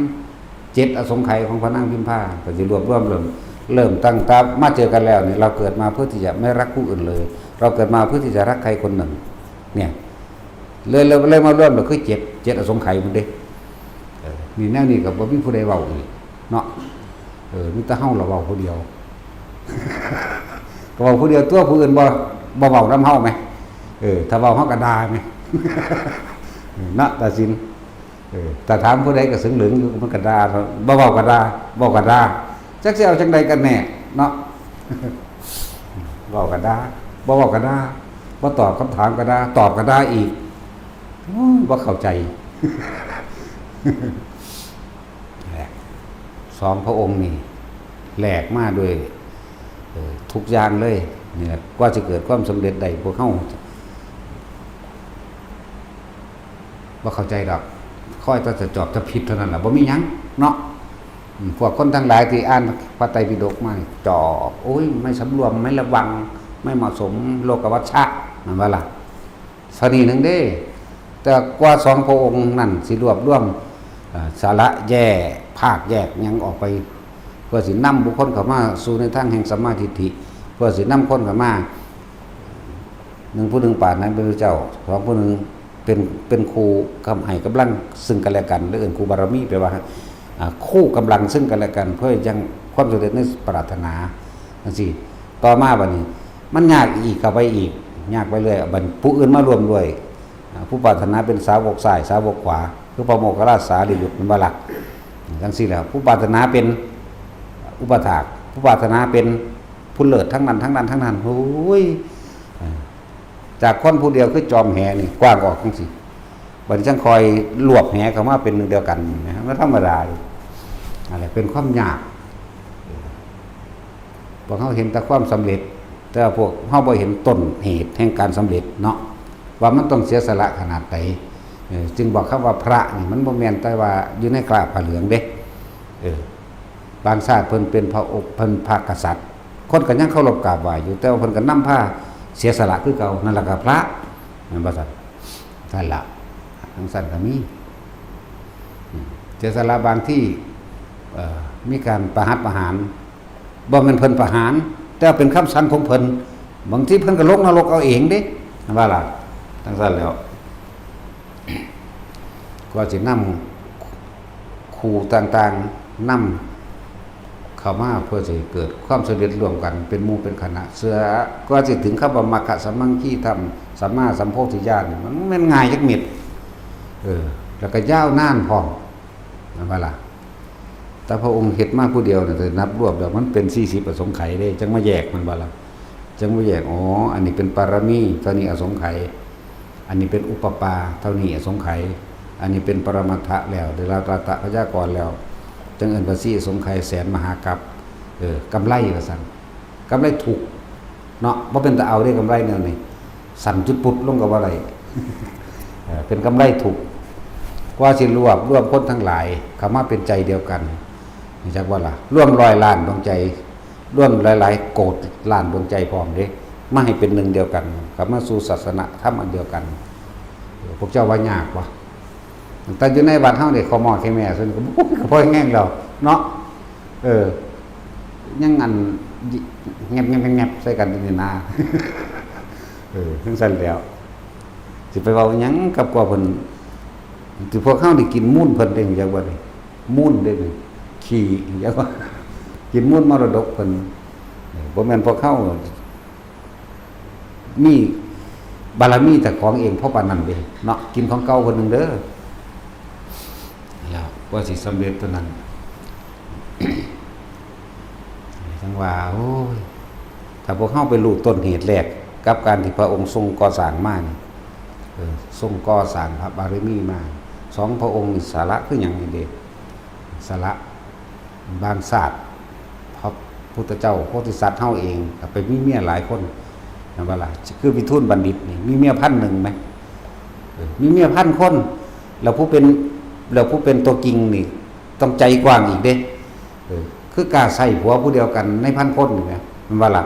เจ็ดอสงไขยของพระนางพิมพา ก็สิรวบรวมเริ่ม เริ่มตั้งแต่มาเจอกันแล้วนี่ เราเกิดมาเพื่อที่จะไม่รักผู้อื่นเลย เราเกิดมาเพื่อที่จะรักใครคนหนึ่ง เนี่ย เลย เลย เลยมารวมแล้วคือเจ็ด เจ็ดอสงไขยพุ้นเด้ เออ นี่แนวนี้ก็บ่มีผู้ใดเว้าอีกเนาะ เออ มีแต่เฮาละเว้าผู้เดียว ก็เว้าผู้เดียวตัว ผู้อื่นบ่ บ่เว้านำเฮาแหม เออ ถ้าเว้าเฮาก็ด่าแหม เนาะ ตาสิน เออ ถ้าถามผู้ใดก็เสิงเหลิงอยู่ มันก็ด่า บ่เว้าก็ด่า เว้าก็ด่า จักสิเอาจั่งใดกันแน่เนาะ เว้าก็ด่า บ่เว้าก็ด่า บ่ตอบคำถามก็ด่า ตอบก็ด่าอีก โอ้ย บ่เข้าใจ แหละ สองพระองค์นี่แลกมาด้วย เอ่อ ทุกอย่างเลย นี่แหละ กว่าสิเกิดความสำเร็จได้ พวกเฮาบ่เข้าใจดอก คอยแต่จะจอบจะผิดเท่านั้นล่ะ บ่มีหยังเนาะ อืม พวกคนทั้งหลายที่อ่านพระไตรปิฎกมานี่จอบ โอ้ย ไม่สำรวม ไม่ระวัง ไม่เหมาะสม โลกวัชชะ แม่นบ่ล่ะ เท่านี้หนึ่งเด้ แต่กว่าสองพระองค์นั่นสิรวบรวม เอ่อ สาระแยก ภาคแยกหยังออกไป เพื่อสินำบุคคลเข้ามาสู่ในทางแห่งสัมมาทิฏฐิ เพื่อสินำคนเข้ามา หนึ่งผู้หนึ่งปานนั้นเป็นพระเจ้า สองผู้หนึ่งเป็น เป็นครูกำ ให้กำลังซึ่งกันและกัน หรือเอิ้นครูบารมี แปลว่า อ่า คู่กำลังซึ่งกันและกัน เพื่อยังความสำเร็จในปรารถนา จังซี้ ต่อมาบัดนี้ มันยากอีกเข้าไปอีก ยากไปเรื่อย บัดผู้อื่นมาร่วมด้วย อ่า ผู้ปรารถนาเป็นสาวกซ้าย สาวกขวา คือพระโมคคัลลาสารีบุตร แม่นบ่ล่ะ จั่งซี้แหละ ผู้ปรารถนาเป็นอุปถาก ผู้ปรารถนาเป็นผู้เลิศทั้งนั้น ทั้งนั้น ทั้งนั้น โอ้ย อ่า จากคนผู้เดียวคือจอมแหนี่ กว้างออกจั่งซี้ บัดนี้จั่งค่อยรวบแหเข้ามาเป็นหนึ่งเดียวกันนะ มันธรรมดาอยู่ นั่นแหละ เป็นความยาก พวกเฮาเห็นแต่ความสำเร็จ แต่ว่าพวกเฮาบ่เห็นต้นเหตุแห่งการสำเร็จเนาะ ว่ามันต้องเสียสละขนาดใด เออ จึงบอกคำว่าพระนี่มันบ่แม่นแต่ว่าอยู่ในคราบผ้าเหลืองเด้ เออ บางชาติเพิ่นเป็นพระองค์ เพิ่นพระกษัตริย์ คนก็ยังเคารพกราบไหว้อยู่ แต่ว่าเพิ่นก็นำพาเสียสละคือเก่า นั่นล่ะก็พระ แม่นบ่ซั่น ซั่นล่ะ จั่งซั่นก็มี อืม เสียสละบางที่ เอ่อ มีการประหัตประหาร บ่แม่นเพิ่นประหาร แต่ว่าเป็นคำสั่งของเพิ่น บางทีเพิ่นก็ลงนรกเอาเองเด้ ว่าล่ะ จั่งซั่นแล้ว ก็สินำครูต่างๆ นำเข้ามาเพื่อสิเกิดความสำเร็จร่วมกันเป็นหมู่เป็นคณะ เพื่อก็สิถึงคำว่ามรรคสัมมังคีธรรม สัมมาสัมโพธิญาณนี่ มันแม่นง่ายจักเม็ด เออ แล้วก็ยาวนานพร้อม แม่นบ่ล่ะ แต่พระองค์เฮ็ดมาผู้เดียวเนี่ย ถ้านับรวมแล้วมันเป็นสี่สิบอสงไขยเด้ จั่งมาแยก แม่นบ่ล่ะ จั่งมาแยก อ๋อ อันนี้เป็นปารมี เท่านี้อสงไขย อันนี้เป็นอุปปา เท่านี้อสงไขย อันนี้เป็นปรมัตถะแล้ว ได้รับรัตตพยากรแล้ว จั่งเอิ้นว่าสี่อสงไขยแสนมหากัป เออ กำไรว่าซั่น กำไรถูกข์เนาะ บ่เป็นตาเอาเด้กำไรแนวนี้ สั่นจุดปุดลงก็บ่ได้ เออ เป็นกำไรถูกข์ กว่าสิรวบรวมคนทั้งหลายเข้ามาเป็นใจเดียวกัน รู้จักบ่ล่ะ รวมร้อยล้านดวงใจ รวมหลายๆ โกดล้านดวงใจพร้อมเด้ มาให้เป็นหนึ่งเดียวกัน เข้ามาสู่ศาสนธรรมอันเดียวกัน เออ พวกเจ้าว่ายากบ่ แต่อยู่ในวัดเฮานี่ ขอหม้อแค่แม่ ซั่นก็ โอ้ย ก็พอแห้งแล้วเนาะ เออ ยังอัน แงบๆๆๆ ใส่กันอยู่นี่นา เออ จั่งซั่นแล้ว สิไปเว้าหยังกับกว่าเพิ่น สิพวกเฮานี่กินมูลเพิ่นเด้ จักว่านี่ มูลเด้นี่ ขี้ จักว่า กินมูลมรดกเพิ่น เออ บ่แม่นพวกเฮา มีบารมีเจ้าของเองพอปานนั้นเด้เนาะ กินของเก่าเพิ่นหนึ่งเด้อ แล้วกว่าสิสำเร็จตัวนั้น จั่งว่า โอ้ย ถ้าพวกเฮาไปรู้ต้นเหตุแรกกับการที่พระองค์ทรงก่อสร้างมานี่ เออ ทรงก่อสร้างพระบารมีมา สองพระองค์นี่สาระคือหยังนี่เด้ สาระ บางชาติ พระพุทธเจ้าโพธิสัตว์เฮาเองก็ไปมีเมียหลายคน แม่นบ่ล่ะ คือวิทูลบัณฑิตนี่ มีเมียพันหนึ่งไหม เออ มีเมียพันคน แล้วผู้เป็น แล้วผู้เป็นตัวจริงนี่ ต้องใจกว้างอีกเด้ เออ คือกล้าใส่ผัวผู้เดียวกันในพันคนนี่แหม แม่นบ่ล่ะ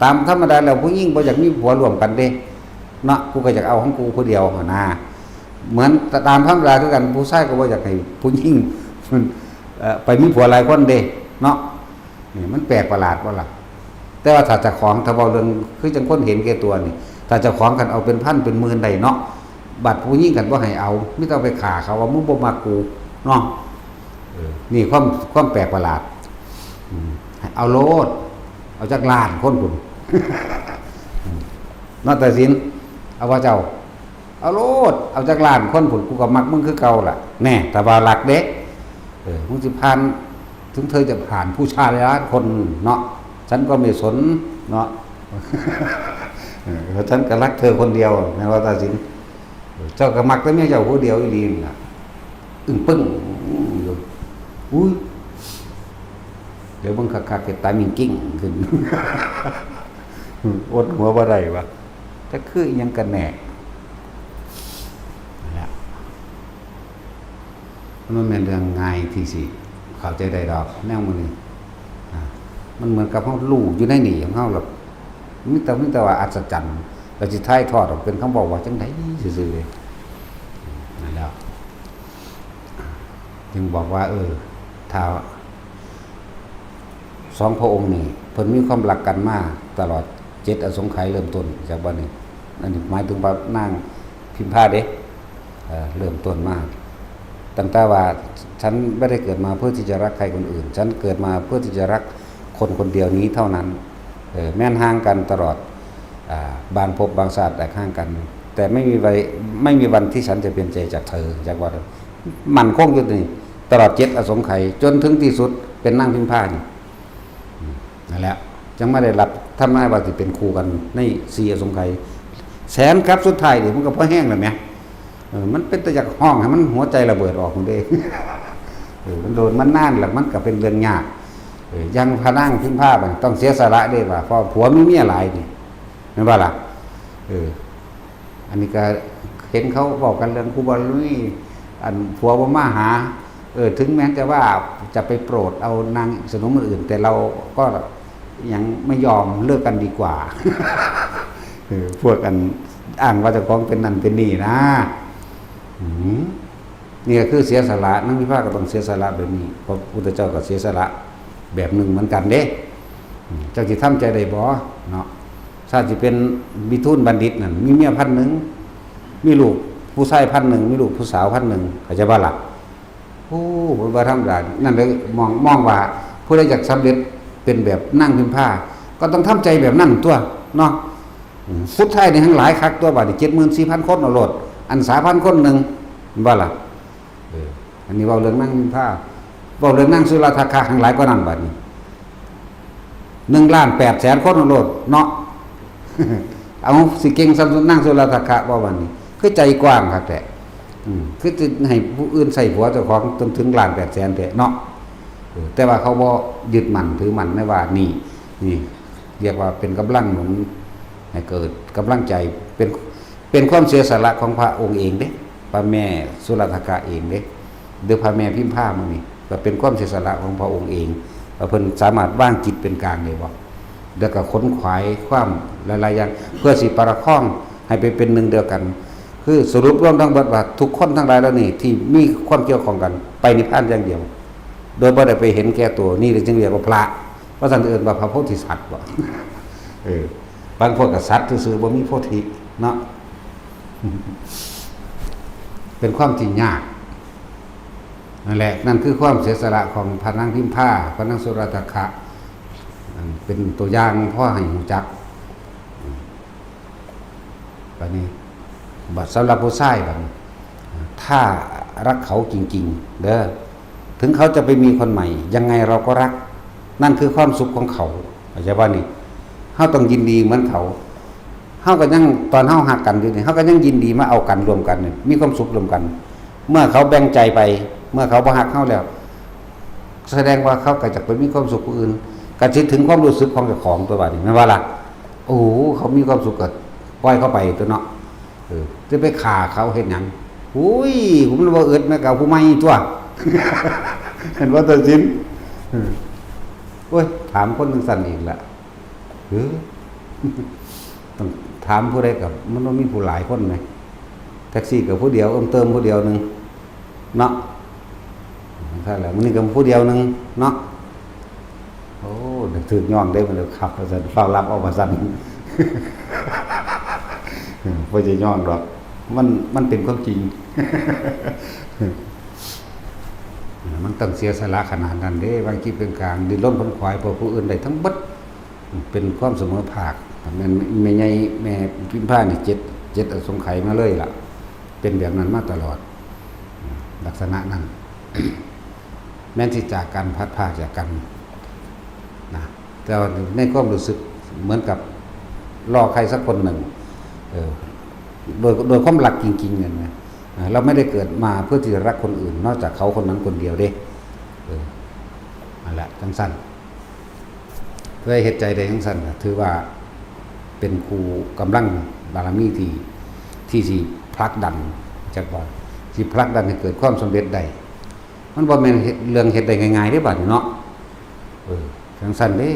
ตามธรรมดาแล้วผู้หญิงบ่อยากมีผัวร่วมกันเด้ เนาะ กูก็อยากเอาของกูผู้เดียวหั้นนะ เหมือนตามธรรมดาคือกัน ผู้ชายก็บ่อยากให้ผู้หญิง เอ่อ ไปมีผัวหลายคนเด้ เนาะ นี่มันแปลกประหลาดบ่ล่ะ แต่ว่าถ้าเจ้าของ ถ้าเว้าเรื่อง คือจั่งคนเห็นแก่ตัวนี่ ถ้าเจ้าของคันเอาเป็นพันเป็นหมื่นได้เนาะ บัดผู้หญิงคันบ่ให้เอา มีแต่เอาไปฆ่าเขาว่า มึงบ่มักกู เนาะ เออ นี่ความ ความแปลกประหลาด อืม เอาโลด เอาจักล้านคนพุ้น อืม เนาะ ตาสิน เอาว่าเจ้า เอาโลด เอาจักล้านคนพุ้น กูก็มักมึงคือเก่าล่ะ แน่ ถ้าว่ารักเด้ เออ มึงสิผ่าน ถึงเธอจะผ่านผู้ชายล้านคนเนาะ ฉันก็ไม่สนเนาะ เออ ฉันก็รักเธอคนเดียว แม่นว่าตาสิน เจ้าก็มักแต่เมียเจ้าผู้เดียวอีหลีนั่นล่ะ อึ้งปึ้งอยู่ อุ้ย เดี๋ยวเบิ่งคักๆ เฮ็ดตามิ่งกิ้งขึ้น อดหัวบ่ได้วะ แต่คืออิหยังกันแน่ นั่นแหละ มันบ่แม่นเรื่องง่ายที่สิเข้าใจได้ดอก แนวมื้อนี้ อ่า มันเหมือนกับเฮารู้อยู่ในนี่ของเฮาหรอก มีแต่ มีแต่ว่าอัศจรรย์ แล้วสิถ่ายทอดออกเป็นคำเว้าว่าจั่งใดซื่อๆ นั่นแหละ จึงบอกว่า เออ ถ้าสองพระองค์นี่ เพิ่นมีความรักกันมาตลอดเจ็ดอสงไขยเริ่มต้นจากบัดนี้ อันนี้หมายถึงว่านางพิมพาเด้ เอ่อ เริ่มต้นมา ตั้งแต่ว่า ฉันไม่ได้เกิดมาเพื่อที่จะรักใครคนอื่น ฉันเกิดมาเพื่อที่จะรักคนคนเดียวนี้เท่านั้น เออ แม้นห่างกันตลอด อ่า บางภพบางชาติ แต่ห่างกัน แต่ไม่มีวันไม่มีวันที่ฉันจะเปลี่ยนใจจากเธอจากว่ามั่นคงอยู่นี่ตลอดเจ็ดอสงไขยจนถึงที่สุดเป็นนางพิมพานี่นั่นแหละจังมาได้รับทำนายว่าสิเป็นคู่กันในสี่อสงไขยแสนกับสุดท้ายนี่มันก็พอแห้งแล้วแหมเออมันเป็นแต่อยากห้องให้มันหัวใจระเบิดออกหมดเลยเออมันโดนมันนานแล้วมันก็เป็นเรื่องยากเออยังพระนางพิมพาบัดนี้ต้องเสียสละเด้ว่าเพราะผัวมีเมียหลายนี่แม่นบ่ล่ะเออ อันนี้ก็เห็นเขาบอกกันเรื่องครูบาลุนีอันผัวบ่มาหา เออถึงแม้จะว่าจะไปโปรดเอานางสนมอื่น แต่เราก็ยังไม่ยอมเลิกกันดีกว่าเออพวกอันอ้างว่าเจ้าของเป็นนั่นเป็นนี่นะอืมนี่ก็คือเสียสละนางพิมพาก็ต้องเสียสละแบบนี้พระพุทธเจ้าก็เสียสละแบบหนึ่งเหมือนกันเด้อืมเจ้าสิทำใจได้บ่เนาะ ถ้าสิเป็นวิทูลบัณฑิตนั่นมีเมียพันหนึ่งมีลูกผู้ชายพันหนึ่งมีลูกผู้สาวพันหนึ่งเข้าใจบ่ล่ะโอ้บ่ธรรมดานั่นเลยมองมองว่าผู้ใดอยากสำเร็จเป็นแบบนางพิมพาก็ต้องทำใจแบบนั้นตัวเนาะอืมสุดท้ายนี่ทั้งหลายคักตัวบาดนี้เจ็ดหมื่นสี่พันคนเอาโลดอันสาพันคนหนึ่งบ่ล่ะเอออันนี้เว้าเรื่องนางพิมพาเว้าเรื่องนางสุราทคะทั้งหลายก็นั่นบาดนี้ หนึ่งล้านแปดแสนคนโลดเนาะ เอาสิเก่งสำนักสุรทักษะบ่วันนี้คือใจกว้างครับแต่อืมคือจะให้ผู้อื่นใส่หัวเจ้าของจนถึงล้านแปดแสนแต่เนาะเออแต่ว่าเขาบ่ยึดมั่นถือมั่นในว่านี่นี่เรียกว่าเป็นกำลังหนุนให้เกิดกำลังใจเป็นเป็นความเสียสละของพระองค์เองเด้พระแม่สุรทักษะเองเด้หรือพระแม่พิมพามันนี่ ก็เป็นความเสียสละของพระองค์เองว่าเพิ่นสามารถวางจิตเป็นกลางได้บ่แล้วก็ขนขวายความหลายๆอย่างเพื่อสิประคองให้ไปเป็นหนึ่งเดียวกัน คือสรุปรวมทั้งหมดว่าทุกคนทั้งหลายเหล่านี้ที่มีความเกี่ยวข้องกันไปนิพพานอย่างเดียว โดยบ่ได้ไปเห็นแก่ตัวนี่เลยจึงเรียกว่าพระว่าซั่นเอิ้นว่าพระโพธิสัตว์บ่เออบางพวกก็สัตว์ซื่อๆบ่มีโพธิเนาะเป็นความที่ยาก นั่นแหละนั่นคือความเสียสละของพระนางพิมพาพระนางสุราตคะอันเป็นตัวอย่างพอให้รู้จักบัดนี้บัดสำหรับผู้ชายบัดนี้ถ้ารักเขาจริงๆเด้อถึงเขาจะไปมีคนใหม่ยังไงเราก็รักนั่นคือความสุขของเขาเข้าใจบ่นี่เฮาต้องยินดีเหมือนเขา เฮาก็ยังตอนเฮาฮักกันอยู่นี่เฮาก็ยังยินดีมาเอากันร่วมกันนี่มีความสุขร่วมกัน เมื่อเขาแบ่งใจไป เมื่อเขาบ่ฮักเฮาแล้ว แสดงว่าเขาก็จะไปมีความสุขผู้อื่นก็สิถึงความรู้สึกของเจ้าของตัวบาดนี้แม่นบ่ล่ะโอ้โหเขามีความสุขก็ปล่อยเขาไปตัวเนาะเออจะไปฆ่าเขาเฮ็ดหยังอุ้ยผมบ่อึดแม่ก็เอาผู้ใหม่ตัวเห็นบ่ตัดสินเออโอ้ยถามคนจั่งซั่นอีกละ หรือต้องถามผู้ใดกับมันต้องมีผู้หลายคนไหมแท็กซี่กับผู้เดียวเอิ้มเติมผู้เดียวหนึ่งเนาะใช่แล้วมันนี่กับผู้เดียวหนึ่งเนาะโอ้เดี๋ยวถืกย่องได้มันเดี๋ยวขับมาสั่นฟ้าวรับออกมาสั่นเออบ่จะย่องดอกมันมันเป็นความจริงมันต้องเสียสละขนาดนั้นเด้บางทีเป็นกลางดิ้นรนขนขวายเพื่อผู้อื่นได้ทั้งเบิด เป็นความเสมอภาคแม่นแม่ใหญ่แม่พิมพานี่เจ็ดเจ็ดอสงไขยมาเลยล่ะ เป็นแบบนั้นมาตลอด ลักษณะนั้น แม้นสิจากกันพลัดพรากจากกันนะแต่ว่าในความรู้สึกเหมือนกับรอใครสักคนหนึ่งเออโดยโดยความรักจริงๆเนี่ยนะอ่าเราไม่ได้เกิดมาเพื่อที่จะรักคนอื่น นอกจากเขาคนนั้นคนเดียวเด้เออนั่นแหละจังสั้น เพื่อเฮ็ดใจได้จั่งซั้นน่ะถือว่าเป็นผู้กำลังบารมีที่ที่สิผลักดันจักว่าสิผลักดันให้เกิดความสำเร็จได้มันบ่แม่นเฮ็ดเรื่องเฮ็ดได้ง่ายๆเด้บัดนี้เนาะเออจั่งซั้นเด้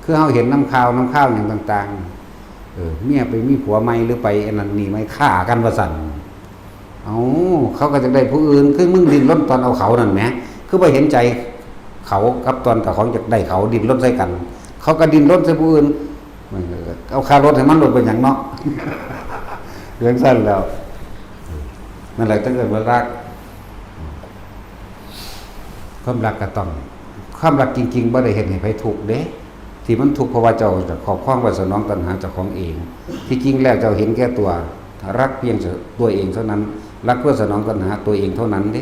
คือเฮาเห็นนำข่าวนำข่าวหยังต่างๆเออเมียไปมีผัวใหม่หรือไปอันนั้นนี่ใหม่ฆ่ากันว่าซั่น เอาเขาก็จะได้ผู้อื่นคือมึงดิ้นรนตอนเอาเขานั่นแหมคือไปเห็นใจเขากับตอนกับของอยากได้เขาดิ้นรนใส่กัน เขาก็ดิ้นรนใส่ผู้อื่นเอาค่ารถให้มันลดไปอย่างเนาะเรื่องสั้นแล้วนั่นแหละถ้าเกิดว่ารักความรักก็ต้องความรักจริงๆบ่ได้เห็นให้ใครทุกข์เด้ที่มันทุกข์เพราะว่าเจ้าจะครอบครองไว้สนองตัณหาเจ้าของเองที่จริงแล้วเจ้าเห็นแก่ตัว รักเพียงตัวเองเท่านั้น รักเพื่อสนองตัณหาตัวเองเท่านั้นเด้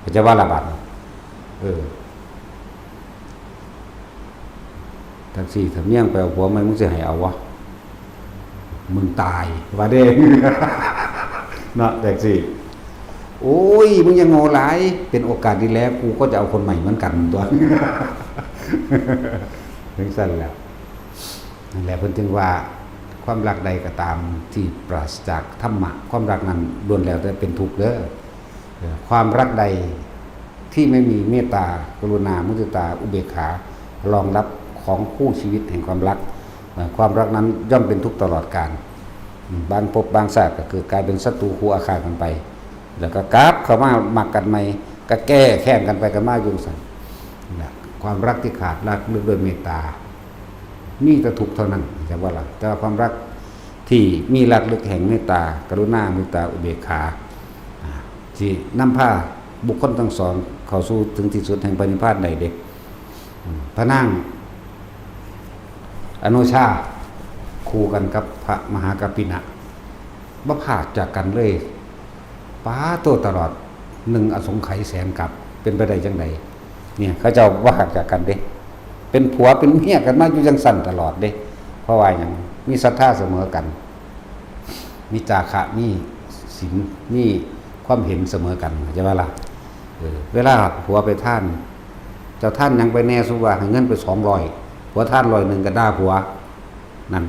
เข้าใจบ่ล่ะบาดนี้ เออ จั่งซี้ ถ้าเมียมึงไปเอาผัวใหม่ มึงสิให้เอาวะ มึงตาย ว่าเด้ เนาะ จั่งซี้ โอ้ย มึงยังโง่หลาย เป็นโอกาสดีแล้ว กูก็จะเอาคนใหม่เหมือนกันตัว จั่งซั้นแหละ นั่นแหละ เพิ่นจึงว่า ความรักใดก็ตามที่ปราศจากธรรมะ ความรักนั้นล้วนแล้วแต่เป็นทุกข์เด้อ เอ่อ ความรักใดที่ไม่มีเมตตา กรุณา มุทิตา อุเบกขา รองรับของคู่ชีวิตแห่งความรัก เอ่อ ความรักนั้นย่อมเป็นทุกข์ตลอดกาล อืม บางภพบางชาติก็คือกลายเป็นศัตรูคู่อาฆาตกันไป แล้วก็กลับเข้ามามักกันใหม่ ก็แก้แค้นกันไปกันมาอยู่ซั่น นะ ความรักที่ขาดรากลึกด้วยเมตตา มีแต่ทุกข์เท่านั้น เข้าใจบ่ล่ะ แต่ว่าความรักที่มีรากลึกแห่งเมตตา กรุณา มุทิตา อุเบกขา อ่า ที่นำพาบุคคลทั้งสองเข้าสู่ถึงที่สุดแห่งพระนิพพานได้เด้ อืม พระนางอโนชา คู่กันกับพระมหากัปปินะ บ่พรากจากกันเลย ปาโต ตลอดหนึ่งอสงไขยแสนกัป เป็นไปได้จั่งใด เนี่ย เขาเจ้าบ่พรากจากกันเด้ เป็นผัวเป็นเมียกันมาอยู่จั่งซั่นตลอดเด้ เพราะว่าหยัง มีศรัทธาเสมอกัน มีจาคะ มีศีล มีความเห็นเสมอกัน เข้าใจบ่ล่ะ เออ เวลาผัวไปทาน เจ้าทานหยังไปแน่ สมมุติว่าให้เงินไปสองร้อย ผัวทานร้อยหนึ่งก็ด่าผัว นั่น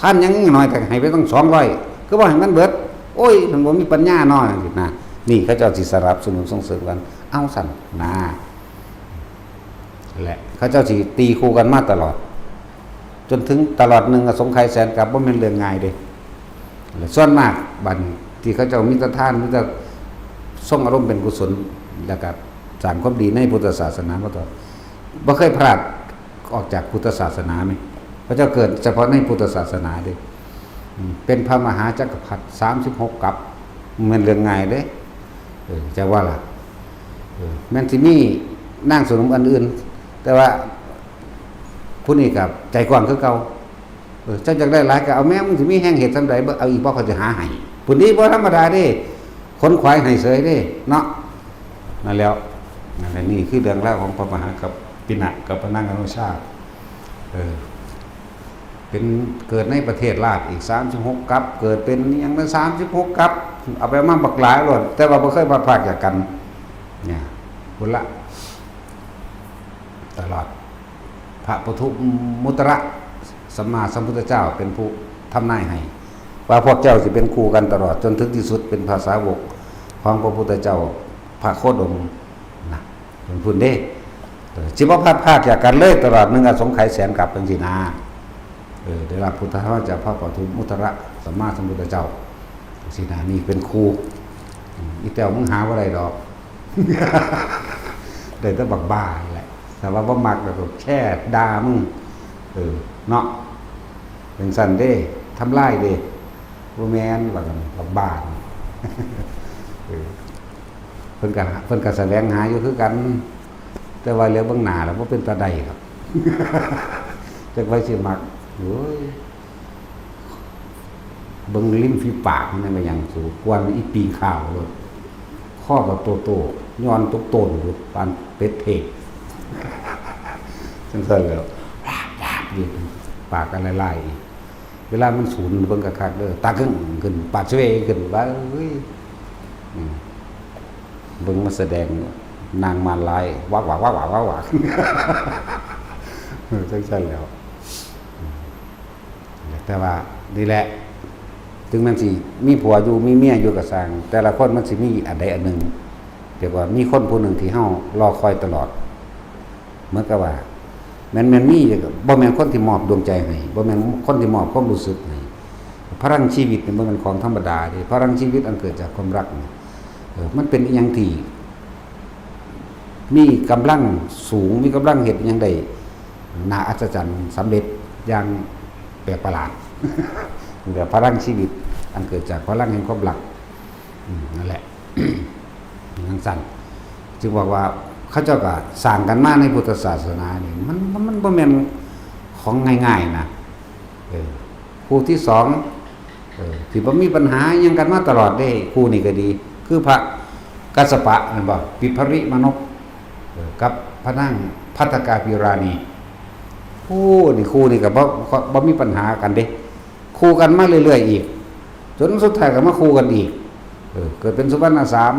ทานหยังน้อยแต่ให้ไปตั้งสองร้อย คือบ่ให้มันเบิด โอ้ย มันบ่มีปัญญาน้อยจั่งซี้นะ นี่เขาเจ้าสิสนับสนุนส่งเสริมกัน เอาซั่นนะ และเขาเจ้าสิตีคู่กันมาตลอด จนถึงตลอดหนึ่งอสงไขยแสนกัป บ่แม่นเรื่องง่ายเด้ และส่วนมากบัดที่เขาเจ้ามีแต่ทาน มีแต่ทรงอารมณ์เป็นกุศล แล้วก็สร้างความดีในพุทธศาสนามาตลอด บ่เคยพลาดออกจากพุทธศาสนาแม่น พระเจ้าเกิดเฉพาะในพุทธศาสนาเด้ อืม เป็นพระมหาจักรพรรดิสามสิบหกกัป แม่นเรื่องง่ายเด้ เออ จะว่าล่ะ เออ แม่นสิมีนางสนมอันอื่น แต่ว่าผู้นี้ก็ใจกว้างคือเก่า เออ เจ้าอยากได้หลายก็เอาแม่ มึงสิมีแฮงเฮ็ดส่ำใด บ่เอาอีกบ่ ข้อยสิหาให้ ผู้นี้บ่ธรรมดาเด้ ขนขวายให้เสยเด้ เนาะ นั่นแหล้ว นั่นแหละ นี่คือเรื่องราวของพระมหากัปปินะกับพระนางอโนชา เออ เป็น เกิดในประเทศลาวอีกสามสิบหกกัป เกิดเป็นอิหยังนั้นสามสิบหกกัป เอาไปมาบักหลายโลด แต่ว่าบ่เคยพลัดพรากจากกัน เนี่ย พุ้นละ ตลอด พระปทุมมุตระสัมมาสัมพุทธเจ้าเป็นผู้ทำนายให้ ว่าพวกเจ้าสิเป็นคู่กันตลอดจนถึงที่สุด เป็นพระสาวกของพระพุทธเจ้าพระโคดมนะ เป็นพุ้นเด้ เออ สิบ่พลัดพรากจากกันเลยตลอดหนึ่งอสงไขยแสนกัปจั่งซี้นะ เออ ได้รับพุทธธรรมจากพระปทุมมุตระสัมมาสัมพุทธเจ้าจั่งซี้นะ นี่เป็นคู่ อืม อีแต้วมึงหาบ่ได้ดอก ได้แต่บักบ้านี่แหละ แต่ว่าบ่มักแล้วก็แค่ด่ามึง เออ เนาะ เป็นซั่นเด้ ทำลายเด้ บ่แม่น ว่ากัน บักบ้านี่ เออ เพิ่นก็หา เพิ่นก็แสวงหาอยู่คือกัน แต่ว่าเหลียวเบิ่งหน้าแล้วบ่เป็นตาได้ครับ จักไผสิมัก โอ้ย เบิ่งริมฝีปากมันแม่นหยังสู กวนอีปีขาวโลด คอก็โตๆ ย้อนตกโตนอยู่ ปานเป็ดเทศ จั่งซั่นแหล้ว ลาบๆ อยู่ ปากก็ลายๆ เวลามันสูนเบิ่งคักๆ เด้อ ตากึ้งขึ้น ปาดเซขึ้น ว่า เอ้ย อืม เบิ่งมาแสดงนางมารร้าย วักวักวักวักวักวัก เออ จั่งซั่นแหล้ว แต่ว่านี่แหละ ถึงมันสิมีผัวอยู่มีเมียอยู่ก็ซ่าง แต่ละคนมันสิมีอันใดอันหนึ่ง เรียกว่ามีคนผู้หนึ่งที่เฮารอคอยตลอด เหมือนกับว่า แม่น แม่นมี บ่แม่นคนที่มอบดวงใจให้ บ่แม่นคนที่มอบความรู้สึกให้ พลังชีวิตนี่บ่แม่นของธรรมดาเด้ พลังชีวิตอันเกิดจากความรักนี่ เออ มันเป็นอิหยังที่ มีกำลังสูง มีกำลังเฮ็ดอิหยังได้น่าอัศจรรย์ สำเร็จอย่างแปลกประหลาด แบบพลังชีวิตอันเกิดจากพลังแห่งความรัก อืม นั่นแหละ จั่งซั่น จึงบอกว่าเขาเจ้าก็สร้างกันมาในพุทธศาสนานี่ มัน มัน มันบ่แม่นของง่ายๆ นะ เออ คู่ที่สอง เออ ที่บ่มีปัญหาหยังกันมาตลอดเด้ คู่นี้ก็ดี คือพระกัสสปะแม่นบ่ ปิภริมานพ เออ กับพระนางภัททกาปิราณี คู่นี่ คู่นี่ก็บ่ บ่ บ่มีปัญหากันเด้ คู่กันมาเรื่อยๆอีก จนสุดท้ายก็มาคู่กันอีก เออ เกิดเป็นสุวรรณสาม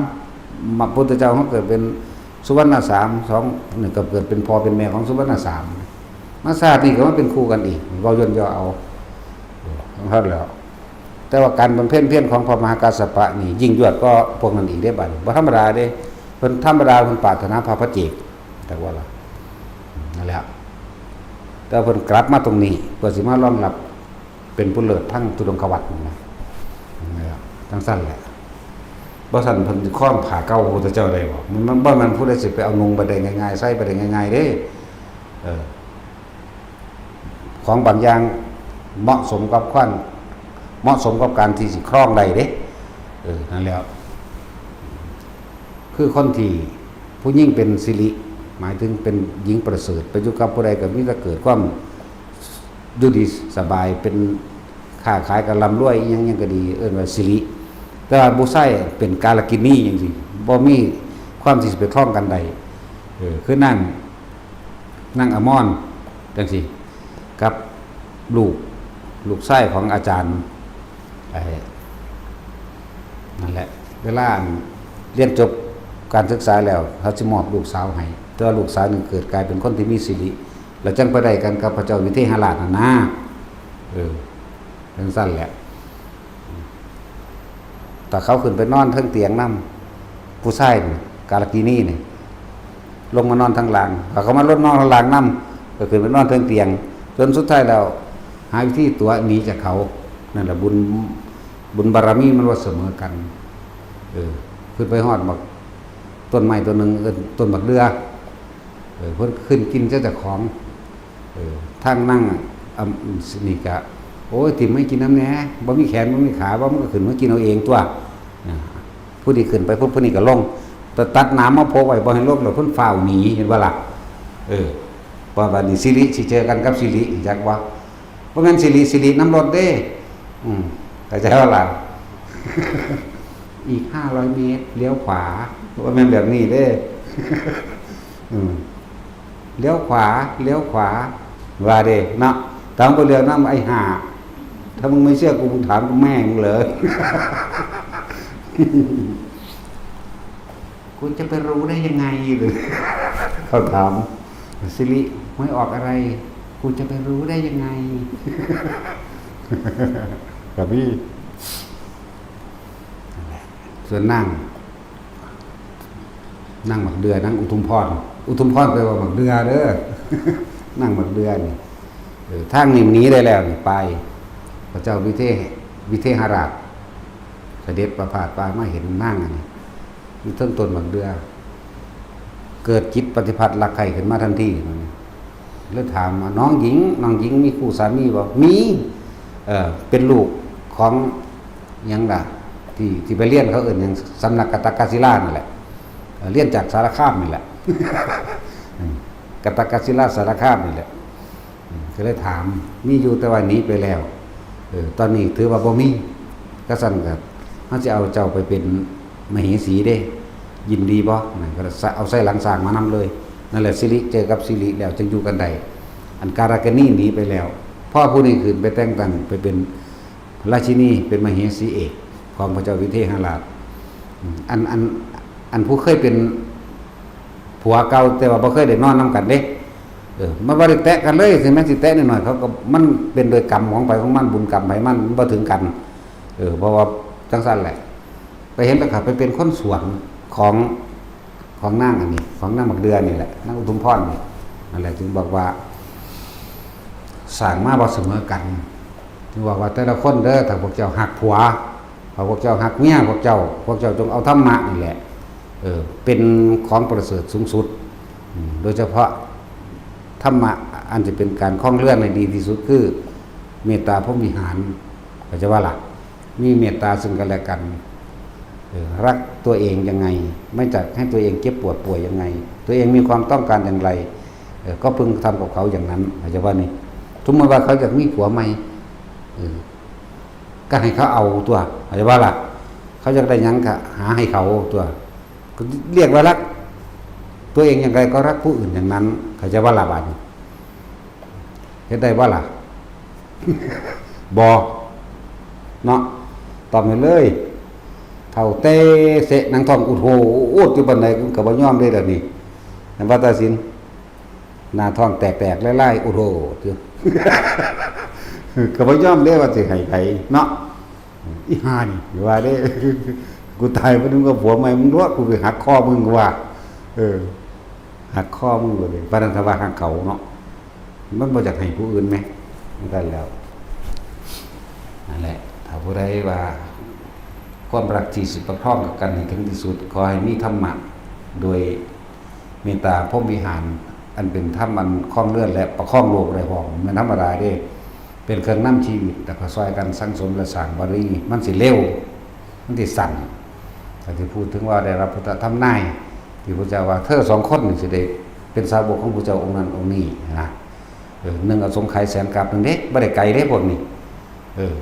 มาพุทธเจ้าเขาเกิดเป็นสุวรรณสาม สอง นี่ก็เกิดเป็นพ่อเป็นแม่ของสุวรรณสาม มาชาตินี้ก็มาเป็นคู่กันอีก เว้าย่นย่อเอา เออ เท่านั้นแหล้ว แต่ว่าการบำเพ็ญเพียรของพระมหากัสสปะนี่ยิ่งยวดกว่าพวกนั้นอีกเด้บัดนี้ บ่ธรรมดาเด้ เพิ่นธรรมดาเพิ่นปรารถนาพระปัจเจก จักว่าล่ะ นั่นแหละ แต่เพิ่นกลับมาตรงนี้ เพื่อสิมารองรับเป็นผู้เลิศทั้งทุดงควัตรนั่นนะ นั่นแหละ จั่งซั่นแหละ บ่ซั่นเพิ่นสิครองผ้าเก่าพระพุทธเจ้าได้บ่ มัน มันบ่แม่นผู้ใดสิไปเอานุ่งไปได้ง่ายๆ ใส่ไปได้ง่ายๆเด้ เออ ของบางอย่างเหมาะสมกับความ เหมาะสมกับการที่สิครองได้เด้ เออ นั่นแหล้ว คือคนที่ผู้หญิงเป็นสิริ หมายถึงเป็นหญิงประเสริฐ ไปอยู่กับผู้ใดก็มีแต่เกิดความอยู่ดีสบาย เป็นค้าขายก็ร่ำรวย อิหยังหยังก็ดี เอิ้นว่าสิริ แต่ว่าผู้ชายเป็นกาลกิณีจั่งซี้ บ่มีความที่สิไปครองกันได้ เออ คือนาง นางอมรจั่งซี้ กับลูก ลูกชายของอาจารย์ ไอ้ นั่นแหละ เวลาเรียนจบการศึกษาแล้ว เขาสิมอบลูกสาวให้ แต่ว่าลูกสาวนี่เกิดกลายเป็นคนที่มีสิริ แล้วจั่งไปได้กันกับพระเจ้าวิเทหราชนั่นนะ เออ จั่งซั่นแหละ แต่เขาขึ้นไปนอนเทิงเตียงนำ ผู้ชายนี่ กาลกิณีนี่ ลงมานอนทางล่าง เขาก็มาลดนอนทางล่างนำ ก็ขึ้นไปนอนเทิงเตียง จนสุดท้ายแล้ว หาวิธีตั๋วหนีจากเขา นั่นแหละบุญ บุญบารมีมันว่าเสมอกัน เออ ขึ้นไปฮอดบักต้นไม้ต้นหนึ่ง เอิ้นต้นบักเดือ เออ เพิ่นขึ้นกินเจ้าของ เออ ทางนาง อ่ำ นี่กะ โอ้ย ถิ่มให้กินน้ำแหน่ บ่มีแขน บ่มีขา บ่ มันก็ขึ้นมากินเอาเองตั๊ว อ่า ผู้นี้ขึ้นไปปุ๊บ ผู้นี้ก็ลง แต่ตัดหนามมาโพกไว้ บ่ให้ลง แล้วเพิ่นฟ้าวหนี เห็นบ่ล่ะ เออ ว่าบัดนี้สิริสิเจอกันกับสิริ จักว่า บ่แม่นสิริ สิริน้ำรถเด้ อืม เข้าใจบ่ล่ะ อีกห้าร้อยเมตร เลี้ยวขวา บ่แม่นแบบนี้เด้ อืม เลี้ยวขวา เลี้ยวขวา ว่าเด้เนาะ ถามกูเรื่องนั้นไอ้ห่า ถ้ามึงไม่เชื่อกู มึงถามกูแม่มึงเลย กูจะไปรู้ได้ยังไง เขาถาม สิริ หวยออกอะไร กูจะไปรู้ได้ยังไง กับพี่ นั่นแหละ ส่วนนาง นางหมากเดือ นางอุทุมพร อุทุมพรแปลว่าหมากเดือเด้อ นางหมากเดือนี่ เออ ทางนี้หนีได้แล้วนี่ ไป พระเจ้าวิเทห วิเทหราช เสด็จประพาสไปมาเห็นนางอันนี้ อยู่เทิงต้นหมากเดือ เกิดจิตปฏิพัทธ์รักใคร่ขึ้นมาทันที เลยถามว่า น้องหญิง น้องหญิงมีคู่สามีบ่ มี เอ่อ เป็นลูกของหยังล่ะ ที่ ที่ไปเรียนเขาเอิ้นหยัง สำนักกตกศิลานั่นแหละ เอ่อ เรียนจากสารคามนี่แหละ อืม กตกศิลาสารคามนี่แหละ อืม ก็เลยถาม มีอยู่แต่ว่าหนีไปแล้ว เออ ตอนนี้ถือว่าบ่มี กะซั่นกะ เฮาสิเอาเจ้าไปเป็นมเหสีเด้ ยินดีบ่ นั่นก็เอาใส่หลังช้างมานำเลย นั่นแหละ สิริเจอกับสิริแล้วจึงอยู่กันได้ อันกาลกิณีหนีไปแล้ว พอผู้นี้ขึ้นไปแต่งตั้งไปเป็นราชินี เป็นมเหสีเอกของพระเจ้าวิเทหราช อืม อัน อัน อันผู้เคยเป็นผัวเก่า แต่ว่าบ่เคยได้นอนนำกันเด้ เออ มันบ่ได้แตะกันเลย ถึงแม้สิแตะนิดหน่อย เขาก็ มันเป็นโดยกรรมของไผของมัน บุญกรรมไผมัน มันบ่ถึงกัน เออ เพราะว่าจั่งซั่นแหละ ไปเห็นแล้วก็ไปเป็นคนสวนของ ของนางอันนี้ ของนางหมากเดือนี่แหละ นางอุทุมพรนี่ นั่นแหละ จึงบอกว่า สร้างมาบ่เสมอกัน จึงบอกว่าแต่ละคนเด้อ ถ้าพวกเจ้าฮักผัว ถ้าพวกเจ้าฮักเมีย พวกเจ้า พวกเจ้าจงเอาธรรมะนี่แหละ เออ เป็นของประเสริฐสูงสุด อืม โดยเฉพาะธรรมะอันจะเป็นการครองเรือนให้ดีที่สุดคือเมตตาพรหมวิหาร เข้าใจว่าล่ะ มีเมตตาซึ่งกันและกัน เออ รักตัวเองยังไง ไม่จักให้ตัวเองเจ็บปวดป่วยยังไง ตัวเองมีความต้องการอย่างไร เออ ก็พึงทำกับเขาอย่างนั้น เข้าใจว่านี่ สมมติว่าเขาอยากมีผัวใหม่ เออ ก ก็ให้เขาเอาตัว เข้าใจบ่ล่ะ? เขาอยากได้หยังก็หาให้เขาตัว ก็เรียกว่ารัก ตัวเองอย่างไรก็รักผู้อื่นอย่างนั้น เข้าใจบ่ล่ะบาดนี้? เฮ็ดได้บ่ล่ะ? บ่ เนาะ ตอบให้เลย เฒ่าเตเสะหนังท้องอุดโหอุดอยู่ปานใด ก็บ่ยอมเด้ล่ะนี่ แม่นบ่ ตาสิน หน้าท้องแตกๆ ลายๆ อุดโหดอยู่ ก็บ่ยอมเด้ว่าสิให้ไผเนาะ อีห่านี่ ว่าเด้ กูตายบ่นึงก็ผัวใหม่มึงด้วย กูไปหักคอมึง กูว่า เออ หักคอมึง กูเลย ปานนั้นถ้าว่าหักเขาเนาะ มันบ่อยากให้ผู้อื่นแหม มันก็แล้ว นั่นแหละ ถ้าผู้ใดว่า ความรักที่สิประคองกันให้ถึงที่สุด ขอให้มีธรรมะ โดยเมตตาพรหมวิหาร อันเป็นธรรมอันครองเรือนและประคองโลกได้พร้อม มันธรรมดาเด้ เป็นเครื่องนำชีวิต แล้วก็ซอยกันสั่งสมและสร้างบารมี มันสิเร็ว มันสิสั้น ถ้าที่พูดถึงว่าได้รับพุทธธรรมนาย ที่พระเจ้าว่า เธอสองคนนี่สิได้เป็นสาวกของพระเจ้าองค์นั้นองค์นี้นะ เออ หนึ่งอสงไขยแสนกับหนึ่งเด้ บ่ได้ไกลเด้พวกนี้ เออ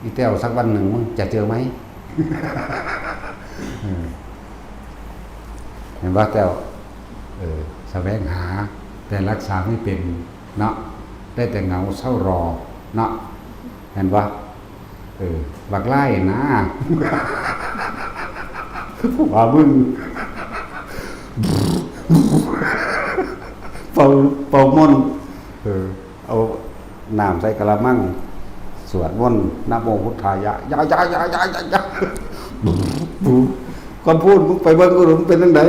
อีแต้ว สักวันหนึ่งมึงจะเจอไหม เออ เห็นบ่แต้ว เออ แสวงหา แต่รักษาไม่เป็นเนาะ ได้แต่เหงาเศร้ารอเนาะ เห็นบ่ เออ บักไล่นะ ว่ามึง เป่า เป่ามนต์ เออ เอาน้ำใส่กะละมัง สวดมนต์ นะโมพุทธายะ ยะ ยะ ยะ ก่อนพูด มึงไปเบิ่งกูดู มึงเป็นจั่งใด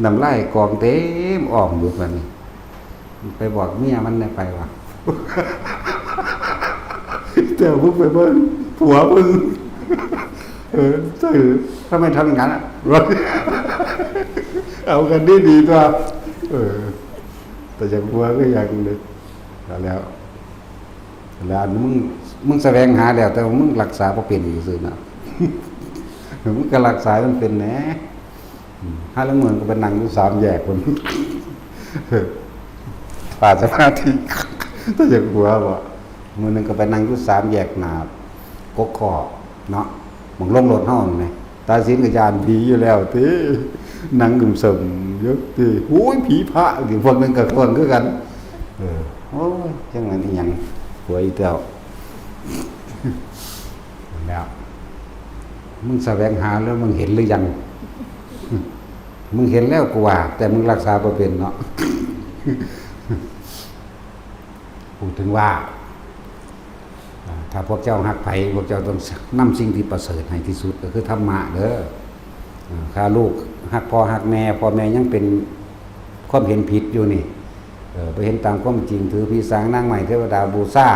น้ำลายกองเต็มอ่องอยู่บัดนี้ ไปบอกเมียมันแหน่ไปว่า แต่มึงไปเบิ่งผัวมึง เออ ใช่ ทำไมทำอย่างนั้นอะ เอากันดีดีๆ ตัว เออ แต่อย่างผัวก็อย่างเลย แล้ว แล้วอันมึง มึงแสวงหาแล้ว แต่ว่ามึงรักษาบ่เป็นอยู่ซื่อนะ มึงก็รักษามันเป็นแหน่ อืม ห้าเรื่องเมืองก็ไปนั่งอยู่สามแยกคน ป่าสมาธิ ถ้าอยากหัวบ่ มื้อหนึ่งก็ไปนั่งอยู่สามแยกหน้ากกคอเนาะ หม่องลงรถเฮานั่นแหม ตาสินก็ย้านผีอยู่แล้วติ นั่งกึ่มเสิมอยู่ติ โอ้ย ผีพระ อีกพวกหนึ่งก็ทวนคือกัน เออ โอ้ย จังนั้นอีหยัง หัวอีแต้ว แล้ว มึงแสวงหาแล้วมึงเห็นหรือยัง มึงเห็นแล้วกูว่า แต่มึงรักษาบ่เป็นเนาะ พูดถึงว่า อ่า ถ้าพวกเจ้าฮักไผ พวกเจ้าต้องนำสิ่งที่ประเสริฐให้ที่สุด ก็คือธรรมะเด้อ อ่า ถ้าลูกฮักพ่อฮักแม่ พ่อแม่ยังเป็นความเห็นผิดอยู่นี่ เออ ไปเห็นตามความจริง ถือผีสางนางไม้เทวดาบูชา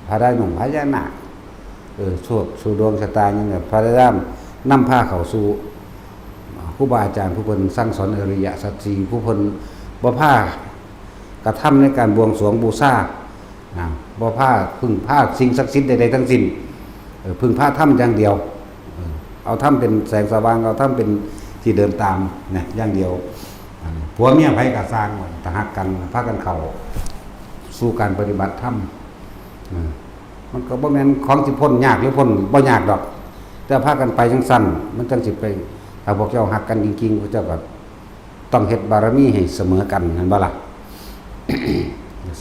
พระได้หนุ่มพญานาค เออ โชคสู่ดวงชะตาอย่างเงี้ย พยายามนำพาเข้าสู่ อ่า ครูบาอาจารย์ผู้เพิ่นสั่งสอนอริยสัจสี่ ผู้เพิ่นบ่พากระทำในการบวงสรวงบูชา นะ บ่พาพึ่งพาสิ่งศักดิ์สิทธิ์ใดๆทั้งสิ้น เออ พึ่งพาธรรมอย่างเดียว เออ เอาธรรมเป็นแสงสว่าง เอาธรรมเป็นที่เดินตามนะ อย่างเดียว อ่า ผัวเมียไผก็ซ่าง ถ้าฮักกัน พากันเข้าสู่การปฏิบัติธรรม นะ มันก็บ่แม่นของสิพ้นยากหรือพ้นบ่ยากดอก แต่พากันไปจั่งซั่น มันจั่งสิไป ถ้าพวกเจ้าฮักกันจริงๆ พวกเจ้าก็ต้องเฮ็ดบารมีให้เสมอกัน แม่นบ่ล่ะ?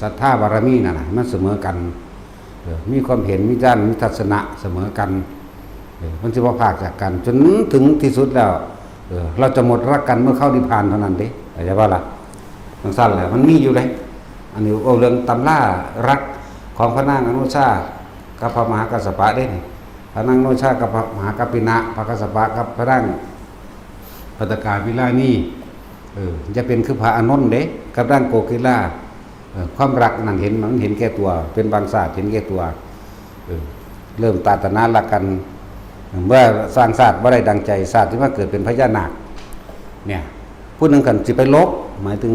ศรัทธาบารมีนั่นน่ะ มันเสมอกัน เออ มีความเห็น มีญาณ มีทัศนะเสมอกัน เออ มันสิบ่พรากจากกัน จนถึงที่สุดแล้ว เออ เราจะหมดรักกันเมื่อเข้านิพพานเท่านั้นเด้ เข้าใจบ่ล่ะ? จั่งซั่นแหละ มันมีอยู่เด้ อันนี้เว้าเรื่องตำรารักของพระนางอโนชากับพระมหากัสสปะเด้นี่ พระนางอโนชากับพระมหากัปปินะ พระกัสสปะกับพระนางภัตตกาวิลานี เออ อย่าเป็นคือพระอานนท์เด้ กับนางโกกิลา เออ ความรักนั่นเห็น มันเห็นแก่ตัว เป็นบางชาติเห็นแก่ตัว เออ เริ่มปรารถนารักกัน เมื่อสร้างชาติบ่ได้ดังใจ ชาติที่มาเกิดเป็นพญานาค เนี่ย ผู้หนึ่งคันสิไปลบ หมายถึง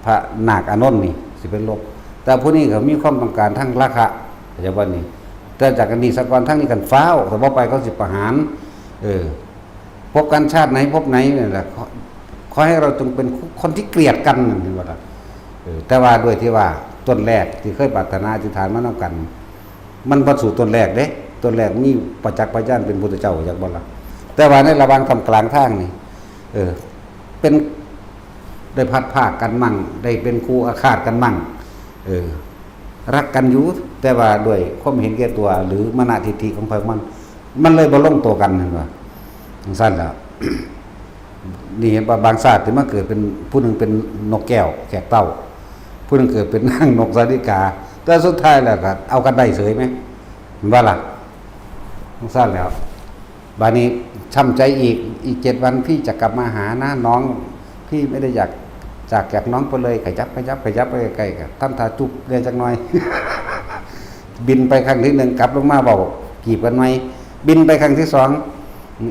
พระนาคอานนท์นี่สิไปลบ แต่ผู้นี้ก็มีความต้องการทางราคะ เข้าใจบ่นี่ แต่จากอันนี้ซะก่อน ทางนี้คันฟ้าว ถ้าบ่ไปเขาสิประหาร เออ พบกันชาติไหนพบไหนนี่แหละ ขอ ขอให้เราจงเป็นคนที่เกลียดกัน เห็นบ่ล่ะ? เออ แต่ว่าด้วยที่ว่า ต้นแรกที่เคยปรารถนาอธิษฐานมานำกัน มันบ่สู้ต้นแรกเด้ ต้นแรกมีประจักษ์พยานเป็นพุทธเจ้า จักบ่ล่ะ แต่ว่าในระหว่างท่ามกลางทางนี่ เออ เป็น ได้พลัดพรากกันมั่ง ได้เป็นคู่อาฆาตกันมั่ง เออ รักกันอยู่ แต่ว่าด้วยความเห็นแก่ตัว หรือมานะทิฏฐิของไผของมัน มันเลยบ่ลงตัวกัน เห็นบ่ จั่งซั้นแหละ นี่เห็นบ่ บางชาติที่มาเกิดเป็น ผู้หนึ่งเป็นนกแก้วแขกเต้า ผู้หนึ่งเกิดเป็นนางนกสาลิกา แต่สุดท้ายแล้วก็เอากันได้เฉยไหม เห็นบ่ล่ะ จั่งซั้นแล้ว บัดนี้ช้ำใจอีก อีกเจ็ดวันพี่จะกลับมาหานะน้อง พี่ไม่ได้อยากจาก จากน้องไปเลย ขยับ ขยับ ขยับไปใกล้ๆ ก็ทำท่าจุ๊บแด่จักหน่อย บินไปครั้งที่หนึ่ง กลับลงมาเว้ากีบกันใหม่ บินไปครั้งที่สอง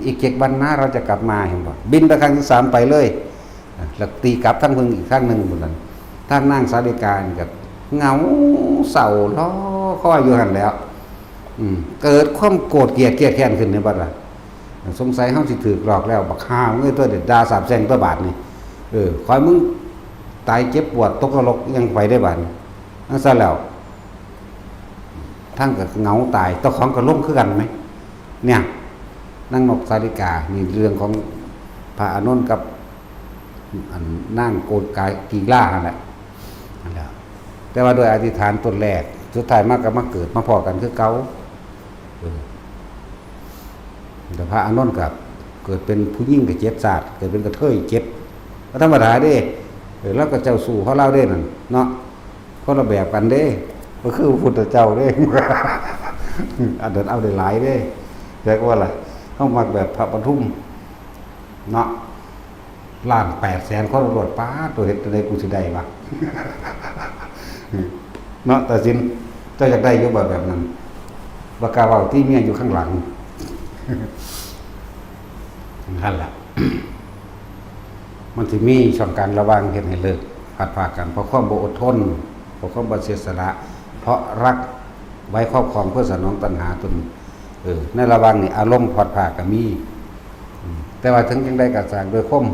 อีกเจ็ดวันนะเราจะกลับมา เห็นบ่ บินไปครั้งที่สามไปเลย แล้วตีกลับทางเพิ่นอีกครั้งหนึ่งพุ้นล่ะ ทางนางสาลิกานี่ก็เหงาเศร้าลอคอยอยู่หั่นแหล้ว อืม เกิดความโกรธเกลียดเครียดแค้นขึ้นในบัดล่ะ สงสัยเฮาสิถูกหลอกแล้ว บักห่ามึงเอ้ย ตัวเด็ดด่าสาปแช่งตัวบาดนี่ เออ ขอให้มึงตายเจ็บปวดตกนรกยังไปได้บาดนี้ จั่งซั้นแล้ว ทั้งก็เหงาตาย เจ้าของก็ลงคือกันไหม เนี่ย นางนกสาลิกา นี่เรื่องของพระอานนท์กับ อันนางโกนกายกีฬาหั่นแหละ นั่นแหละ แต่ว่าโดยอธิษฐานต้นแรก สุดท้ายมาก็มาเกิดมาพ้อกันคือเก่า เออ แต่พระอานนท์ก็เกิดเป็นผู้หญิงก็เจ็ดชาติ เกิดเป็นกระเทยเจ็ด ก็ธรรมดาเด้ เออ แล้วก็เจ้าสู่ของลาวเด้นั่นเนาะ คนละแบบกันเด้ ก็คือพระพุทธเจ้าเด้ อันนั้นเอาได้หลายเด้ แต่ก็ว่าล่ะ เฮามักแบบพระปทุม เนาะ ล้านแปดแสนคนโลด ป๊าด ตัวเฮ็ดจั่งใดกูสิได้วะ เนาะ ตาสิน เจ้าอยากได้อยู่บ่แบบนั้น บ่กล้าเว้าติ เมียอยู่ข้างหลัง นั่นล่ะ มันสิมีช่องกลางระหว่างเฮ็ดให้เลิกพลัดพรากกัน เพราะความบ่อดทน เพราะความบ่เสียสละ เพราะรักไว้ครอบครองเพื่อสนองตัณหาตน เออ ในระหว่างนี้อารมณ์พลัดพรากก็มี อืม แต่ว่าถึงจั่งใดก็สร้างโดยความ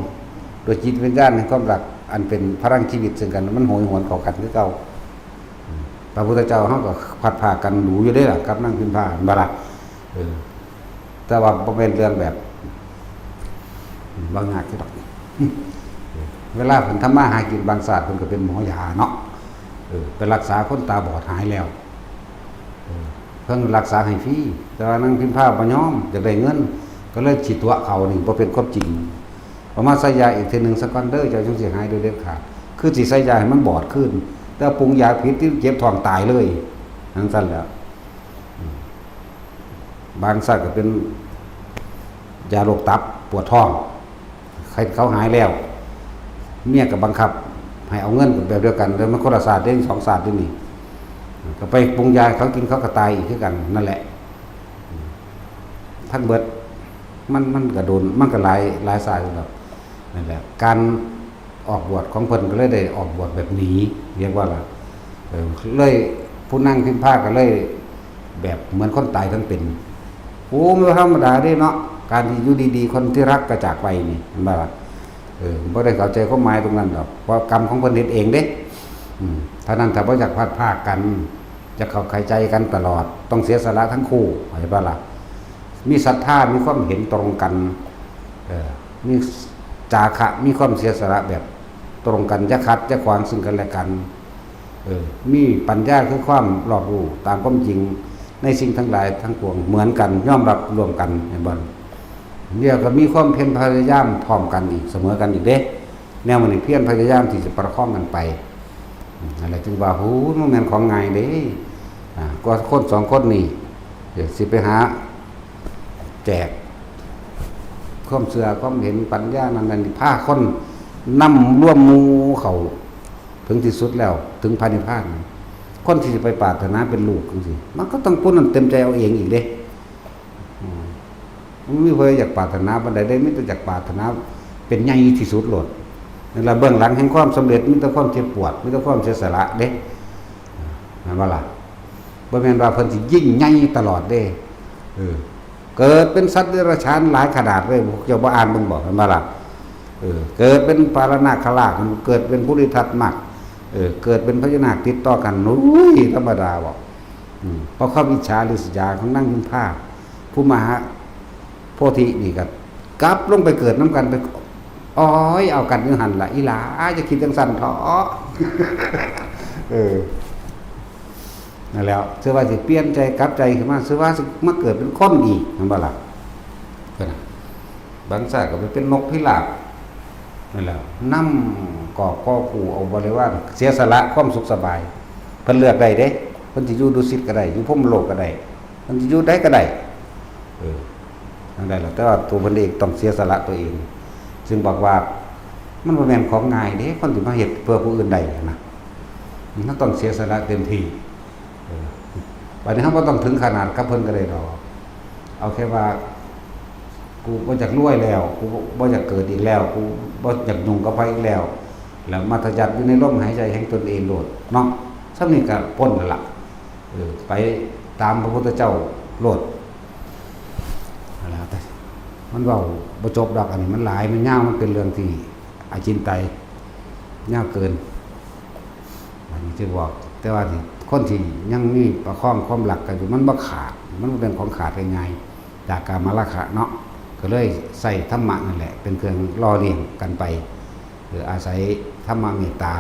โดยจิตวิญญาณแห่งความรัก อันเป็นพลังชีวิตซึ่งกัน มันโหยหวนเข้ากันคือเก่า อืม พระพุทธเจ้าเฮาก็พลัดพรากกันดู๋อยู่เด้ล่ะ กับนางพิมพา แม่นบ่ล่ะ เออ แต่ว่าบ่แม่นเรื่องแบบ อืม บ่ยากคือดอก เวลาเพิ่นทำมาหากินบางชาติเพิ่นก็เป็นหมอยาเนาะ เออ ไปรักษาคนตาบอดหายแล้ว เออ เพิ่นรักษาให้ฟรี แต่ว่านางพิมพาบ่ยอม อยากได้เงิน ก็เลยสิตั๋วเขานี่ บ่เป็นความจริง เอามาใส่ยาอีกเทื่อหนึ่งซะก่อนเด้อ เจ้าจั่งสิหายโดยเด็ดขาด คือสิใส่ยาให้มันบอดคืน แต่ปรุงยาผิดที่เจ็บท้องตายเลย จั่งซั้นแหละ อืม บางชาติก็เป็นยาโรคตับ ปวดท้อง ไข้เขาหายแล้ว เมียก็บังคับให้เอาเงินแบบเดียวกัน แต่มันคนละชาติเด้ สองชาติเด้นี่ ก็ไปปรุงยาให้เขากิน เขาก็ตายอีกคือกัน นั่นแหละ ทั้งเบิด มัน มันก็โดน มันก็หลาย หลายชาติอยู่ดอก นั่นแหละ การออกบวชของเพิ่นก็เลยได้ออกบวชแบบหนี เรียกว่าล่ะ เออ เลย ผู้นางพิมพาก็เลย แบบเหมือนคนตายทั้งเป็น โอ้ มันบ่ธรรมดาเด้เนาะ การที่อยู่ดีๆ คนที่รักก็จากไปนี่ เห็นบ่ล่ะ เออ บ่ได้เข้าใจความหมายตรงนั้นดอก เพราะกรรมของเพิ่นเฮ็ดเองเด้ อืม เท่านั้น ถ้าบ่อยากพลัดพรากกัน จะเข้าใจกันตลอด ต้องเสียสละทั้งคู่ เข้าใจบ่ล่ะ มีศรัทธา มีความเห็นตรงกัน เออ มีจาคะ มีความเสียสละแบบตรงกัน อย่าขัด อย่าขวางซึ่งกันและกัน เออ มีปัญญาคือความรอบรู้ตามความจริงในสิ่งทั้งหลายทั้งปวงเหมือนกัน ยอมรับร่วมกัน เห็นบ่ เดี๋ยวก็มีความเพียรพยายามพร้อมกันอีก เสมอกันอีกเด้ แนวมันนี่เพียรพยายามที่จะประคองกันไป อืม นั่นแหละจึงว่า โห มันแม่นของง่ายเด้ อ่า กว่าคนสองคนนี่ เดี๋ยวสิไปหาแจกความเชื่อความเห็นปัญญานั่นนั่นนี่ พาคนนำรวมหมู่เข้าถึงที่สุดแล้ว ถึงพระนิพพาน คนที่จะไปปรารถนาเป็นลูกจั่งซี้ มันก็ต้องผู้นั้นเต็มใจเอาเองอีกเด้ อืม มันมีผู้ใดอยากปรารถนาปานใดเด้ มีแต่อยากปรารถนาเป็นใหญ่ที่สุดโลด นั่นล่ะ เบื้องหลังแห่งความสำเร็จมีแต่ความเจ็บปวด มีแต่ความเสียสละเด้ แม่นบ่ล่ะ บ่แม่นว่าเพิ่นสิยิ่งใหญ่ตลอดเด้ เออ เกิดเป็นสัตว์เดรัจฉานหลายขนาดเลย พวกเจ้าบ่อ่านเบิ่งบ่ แม่นบ่ล่ะ เออ เกิดเป็นปาลนาคราช เกิดเป็นปุริทัตมาก เออ เกิดเป็นพญานาคติดต่อกัน อุ้ย ธรรมดาบ่ อืม เพราะความอิจฉาริษยาของนางพิมพา ผู้มหาโพธินี่ก็กลับลงไปเกิดนำกัน ไปอ้อยเอากันอยู่หั่นล่ะ อีหล่า อย่าคิดจั่งซั้นเถาะ เออ นั่นแหล้ว เชื่อว่าสิเปลี่ยนใจกลับใจขึ้นมา เชื่อว่าสิมาเกิดเป็นคนอีก แม่นบ่ล่ะ เพิ่นน่ะ บางชาติก็ไปเป็นนกพิราบ นั่นแหละ นำกอบกอกู้เอาบริวาร เสียสละความสุขสบาย เพิ่นเลือกได้เด้ เพิ่นสิอยู่ดุสิตก็ได้ อยู่พรหมโลกก็ได้ เพิ่นสิอยู่ใดก็ได้ เออ นั่นแหละ แต่ว่าตัวเพิ่นเองต้องเสียสละตัวเอง ซึ่งบอกว่ามันบ่แม่นของง่ายเด้ คนที่มาเฮ็ดเพื่อผู้อื่นได้นะ มันต้องเสียสละเต็มที่ เออ บัดนี้เราบ่ต้องถึงขนาดกับเพิ่นก็ได้ดอก เอาแค่ว่า กูบ่อยากรวยแล้ว กูบ่อยากเกิดอีกแล้ว กูบ่อยากยุ่งกับไผอีกแล้ว แล้วมัธยัสถ์อยู่ในลมหายใจแห่งตนเองโลดเนาะ ส่ำนี้ก็พ้นแล้วล่ะ เออ ไปตามพระพุทธเจ้าโลด นั่นแหละ แต่มันเว้าบ่จบดอก อันนี้มันหลาย มันยาว มันเป็นเรื่องที่อาจินไตย ยาวเกิน อันนี้จะบอก แต่ว่าที่คนที่ยังมีประคองความรักกันอยู่ มันบ่ขาด มันบ่เป็นของขาดง่ายๆ จากกามราคะเนาะ ก็เลยใช้ธรรมะนั่นแหละ เป็นเครื่องหล่อเลี้ยงกันไป คืออาศัยธรรมะเมตตา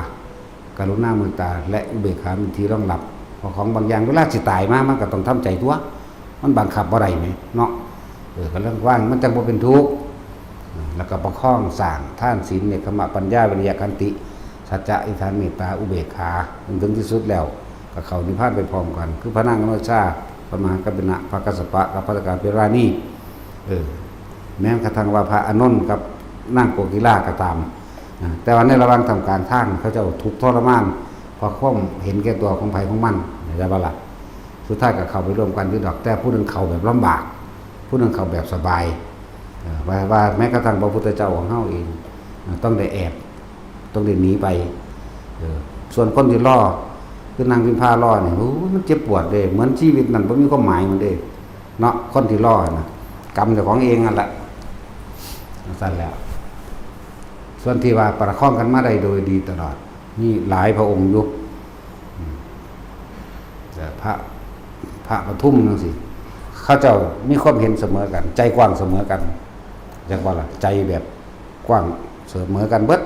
กรุณาเมตตา และอุเบกขาเป็นที่รองรับ เพราะของบางอย่างเวลาสิตายมา มันก็ต้องทำใจตัว มันบังคับบ่ได้แหมเนาะ เออ ก็เรื่องว่างมันจั่งบ่เป็นทุกข์ แล้วก็ประคองสร้างทานศีล เนกขัมมะ ปัญญา วิริยะ ขันติ สัจจะ อธิษฐาน เมตตา อุเบกขา จนถึงที่สุดแล้ว ก็เข้านิพพานไปพร้อมกัน คือพระนางอนุชา พระมหากัปปินะ พระกัสสปะ กับพระกาเปราณี เออ แม้กระทั่งว่าพระอานนท์กับนางโกกิลาก็ตาม นะ แต่ว่าในระหว่างทำการทางเขาเจ้าทุกข์ทรมาน เพราะความเห็นแก่ตัวของไผของมัน เข้าใจบ่ล่ะ สุดท้ายก็เข้าไปร่วมกันอยู่ดอก แต่ผู้หนึ่งเข้าแบบลำบาก ผู้หนึ่งเข้าแบบสบาย เออ ว่า ว่าแม้กระทั่งพระพุทธเจ้าของเฮาเอง เออ ต้องได้แอบ ต้องได้หนีไป เออ ส่วนคนที่รอ คือนางพิมพารอนี่ โอ้ย มันเจ็บปวดเด้ เหมือนชีวิตนั่นบ่มีความหมายมันเด้ เนาะ คนที่รอนะ กรรมเจ้าของเองนั่นแหละ จั่งซั้นแหละ ส่วนที่ว่าประคองกันมาได้โดยดีตลอด มีหลายพระองค์อยู่ อืม แต่พระ พระปทุมจั่งซี้ เขาเจ้ามีความเห็นเสมอกัน ใจกว้างเสมอกัน จักว่าล่ะ ใจแบบกว้างเสมอกันเบิด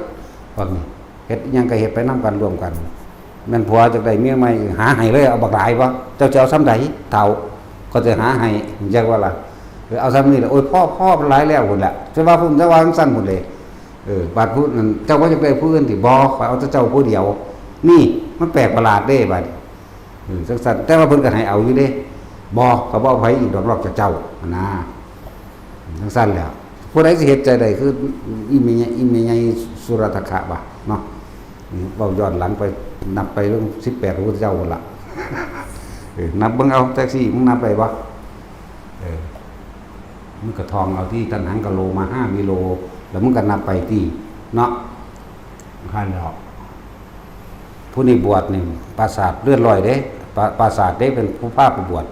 พวกนี้ เฮ็ดอิหยังก็เฮ็ดไปนำกันร่วมกัน แม่นผัวจักได้เมียใหม่ หาให้เลย เอาบักหลายบ่ เจ้าจะเอาส่ำใด เฒ่า ก็จะหาให้ จักว่าล่ะ เออ เอาส่ำนี้แหละ โอ้ย พอ พอ มันหลายแล้วพุ้นแหละ จะว่าพุ้น จะว่าจั่งซั้นพุ้นเลย เออ บาดผู้นั้น เจ้าบ่อยากได้ผู้อื่นติ บ่ ข้อยเอาแต่เจ้าผู้เดียว นี่ มันแปลกประหลาดเด้ บาดนี้ เออ จั่งซั้น แต่ว่าเพิ่นก็ให้เอาอยู่เด้ บ่ ข้อยบ่เอาไผอีกดอก นอกจากเจ้า หั้นนะ จั่งซั้นแหล้ว ผู้ใดสิเฮ็ดใจได้ คือ อีแม่ใหญ่ อีแม่ใหญ่สุรัตถคะบ่ เนาะ นี่เว้าย้อนหลังไป นับไปเรื่องสิบแปดพระพุทธเจ้าพุ้นล่ะ เออ นับเบิ่งเอา จักซี่ มึงนับได้บ่ เออ มึงก็ท่องเอาติ ตัณหัง กะโลมาหา วิโล แล้วมึงก็นับไปติ เนาะ หั้นแหล้ว ผู้นี้บวชนี่ ปราสาทเรือนร้อยเด้ ปรา- ปราสาทเด้ เป็นผู้พาไปบวช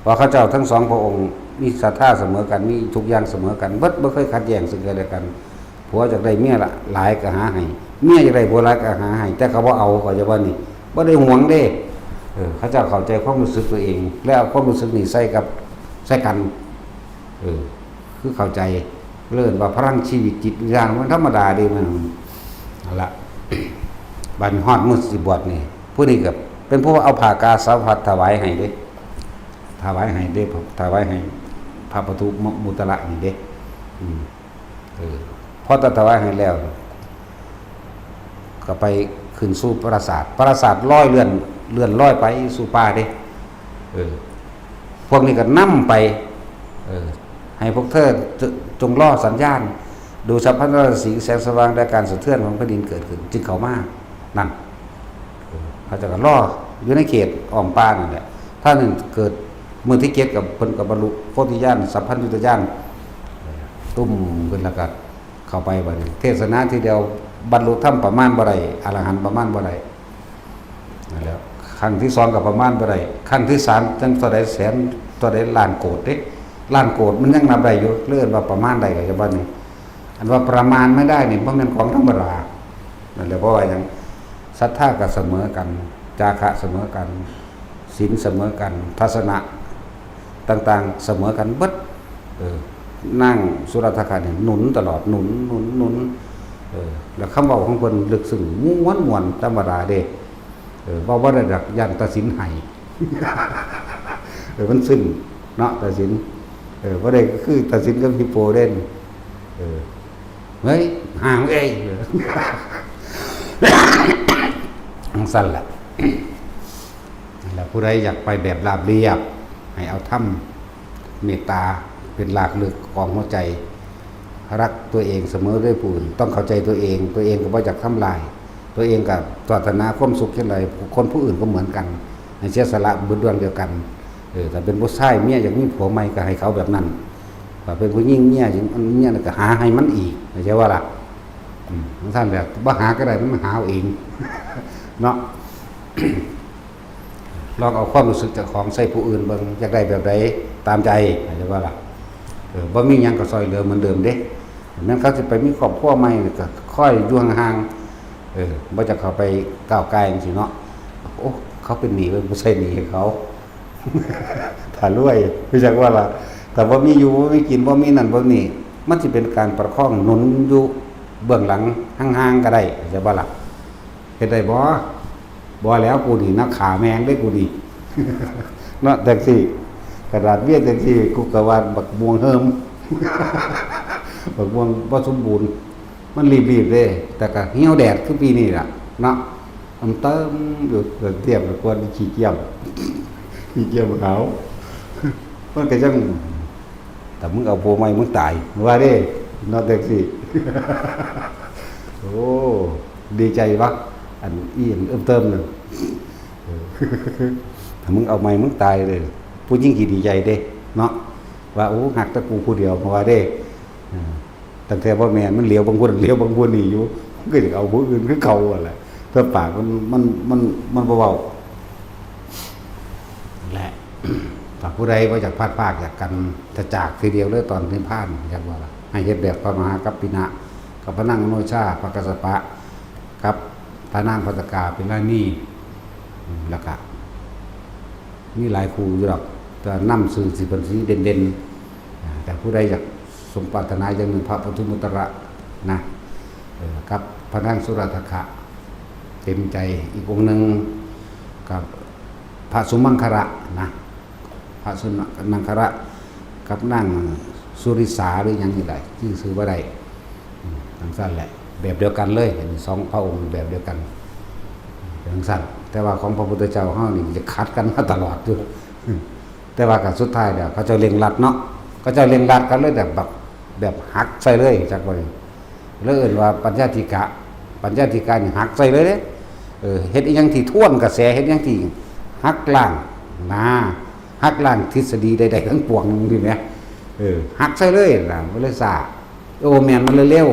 เพราะเขาเจ้าทั้งสองพระองค์มีศรัทธาเสมอกัน มีทุกอย่างเสมอกันเบิด บ่เคยขัดแย้งซึ่งกันและกัน ผัวอยากได้เมียละหลายก็หาให้ เมียอยากได้ผัวหลายก็หาให้ แต่เขาบ่เอา เขาจะว่านี่ บ่ได้หวงเด้ เออ เขาเจ้าเข้าใจความรู้สึกตัวเอง และเอาความรู้สึกนี้ใส่กับ ใส่กัน เออ คือเข้าใจ เอิ้นว่าพลังชีวิตจิตวิญญาณ มันธรรมดาเด้ มัน นั่นละ บัดนี้ฮอดมื้อสิบวชนี่ ผู้นี้ก็เป็นผู้เอาผ้ากาสาวพัสถ์ถวายให้เด้ ถวายให้เด้ ถวายให้พระปทุมมุตระนี่เด้ อืม เออ พอถวายให้แล้ว ก็ไปขึ้นสู่ปราสาท ปราสาทลอยเลื่อน เลื่อนลอยไปสู่ป่าเด้ เออ พวกนี้ก็นำไป เออ ให้พวกเธอจ- จงรอสัญญาณ ดูฉัพพลันนรสิงห์ แสงสว่างและการสะเทือนของแผ่นดินเกิดขึ้น จึงเข้ามา นั่น เออ เขาเจ้าก็รออยู่ในเขตอ้อมป่านั่นแหละ ถ้านั้นเกิดมื้อที่เจ็ดก็เพิ่นก็บรรลุโพธิญาณ สัพพัญญุตญาณ เออ ตุ้มขึ้นแล้วก็เข้าไปบัดนี้ เทศนาทีเดียวบรรลุธรรมประมาณบ่ได้ อรหันต์ประมาณบ่ได้ นั่นแหละ ครั้งที่สองก็ประมาณบ่ได้ ครั้งที่สามจั่งเท่าใดแสน เท่าใดล้านโกฏเด้ ล้านโกฏมันยังนับได้อยู่ เอิ้นว่าประมาณได้ก็จะว่านี่ อันว่าประมาณไม่ได้นี่บ่แม่นของธรรมดา นั่นแหละ เพราะว่าหยัง ศรัทธาก็เสมอกัน จาคะเสมอกัน ศีลเสมอกัน ทัศนะต่างๆเสมอกันเบิด เออ นางสุรัตถคาเนี่ยหนุนตลอด หนุน หนุน หนุน เออ แล้วคำเว้าของเพิ่นลึกซึ้ง ม่วน ม่วน ธรรมดาเด้ เออ เว้าบ่ได้ดอก ย้านตาสินให้ เออ มันซึ้งเนาะ ตาสิน เออ บ่ได้ก็คือตาสินกับฮิปโปเด้ เออ เฮ้ย ห่างเอ้ย จั่งซั่นแหละ แล้วผู้ใดอยากไปแบบราบเรียบ ให้เอาธรรม เมตตาเป็นรากลึกของหัวใจ รักตัวเองเสมอด้วยผู้อื่น ต้องเข้าใจตัวเอง ตัวเองก็บ่อยากทำลาย ตัวเองก็ปรารถนาความสุขเช่นไร คนผู้อื่นก็เหมือนกัน ให้เสียสละเบิดดวงเดียวกัน เออ ถ้าเป็นผู้ชายเมียอยากมีผัวใหม่ก็ให้เขาแบบนั้น ถ้าเป็นผู้หญิงเมียอยากเมียก็หาให้มันอีก เข้าใจว่าล่ะ อืม ท่านแบบบ่หาก็ได้ มันหาเอาเอง เนาะ ลองเอาความรู้สึกเจ้าของใส่ผู้อื่นเบิ่ง อยากได้แบบใดตามใจ เข้าใจว่าล่ะ เออ บ่มีหยังก็ซอยเหลือเหมือนเดิมเด้ แม้นเขาสิไปมีครอบครัวใหม่ก็คอยอยู่ห่างๆ เออ บ่จะเข้าไปก้าวก่ายจั่งซี้เนาะ โอ้ เขาเป็นหนี้ เว้ย บ่ใช่หนี้ให้เขา ถ้ารวย รู้จักว่าล่ะ แต่บ่มีอยู่ บ่มีกิน บ่มีนั่น บ่นี่ มันสิเป็นการประคองหนุนอยู่เบื้องหลังห่างๆก็ได้ เข้าใจบ่ล่ะ เฮ็ดได้บ่ บ่แล้วกูนี่ นักฆ่าแม่งเด้กูนี่ เนาะ จั่งซี้ ขนาดเมียจั่งซี้ กูก็ว่าบักม่วงเหิม บักม่วงบ่สมบูรณ์ มันรีบๆเด้ แต่ก็เหี่ยวแดดคือปีนี้ล่ะ เนาะ มันเติมอยู่ เตรียมกับคนขี้เกียจ ขี้เกียจขาว มันก็จั่ง แต่มึงเอาผัวใหม่มึงตาย ว่าเด้ เนาะ จั่งซี้ โอ้ ดีใจวะ อันอีอันเอิ้มเติมนั่น เออ ถ้ามึงเอาใหม่มึงตายเลย ผู้หญิงสิดีใจเด้ เนาะ ว่า โอ้ ฮักแต่กูผู้เดียว ว่าเด้ เออ ตั้งแต่บ่แม่น มันเหลียวเบิ่งผู้นั้น เหลียวเบิ่งผู้นี้อยู่ มันก็อยากเอาผู้อื่นคือเก่าหั่นแหละ แต่ปากมัน มัน มัน มันบ่เว้า และ ถ้าผู้ใดบ่อยากพลัดพรากจากกัน จะจากทีเดียวเลยตอนนิพพาน อยากว่าล่ะ ให้เฮ็ดแบบพระมหากัปปินะ กับพระนางอโนชา พระกัสสปะ กับพระนางภัสสกา เป็นราณี อืม แล้วก็ มีหลายคู่อยู่ดอก แต่นำชื่อสิเป็นสีเด่นๆ อ่า แต่ผู้ใดอยากสมปรารถนาอย่างหนึ่ง พระปทุมมุตตระนะ เอ่อ กับพระนางสุรัตถคา เต็มใจ อีกองค์หนึ่ง กับพระสุมังคละนะ พระสุมังคละ กับนางสุริสาหรือหยังนี่แหละ ชื่อชื่อบ่ได้ อืม จั่งซั่นแหละ แบบเดียวกันเลย อันนี้สองพระองค์แบบเดียวกัน จั่งซั่น แต่ว่าของพระพุทธเจ้าเฮานี่จะขัดกันมาตลอดอยู่ แต่ว่าก็สุดท้ายแล้วเขาเจ้าเร่งรัดเนาะ เขาเจ้าเร่งรัดกันเลยแบบ แบบ แบบหักใส่เลย จักว่าเลยเอิ้นว่าปัญญาธิกะ ปัญญาธิกะนี่หักใส่เลยเด้ เออ เฮ็ดอิหยังที่ทวนกระแส เฮ็ดอิหยังที่หักล้างนะ หักล้างทฤษฎีใดๆทั้งปวงนี่แหม เออ หักใส่เลยนะ มันเลยซ่า โอ้ แม่น มันเลยเร็ว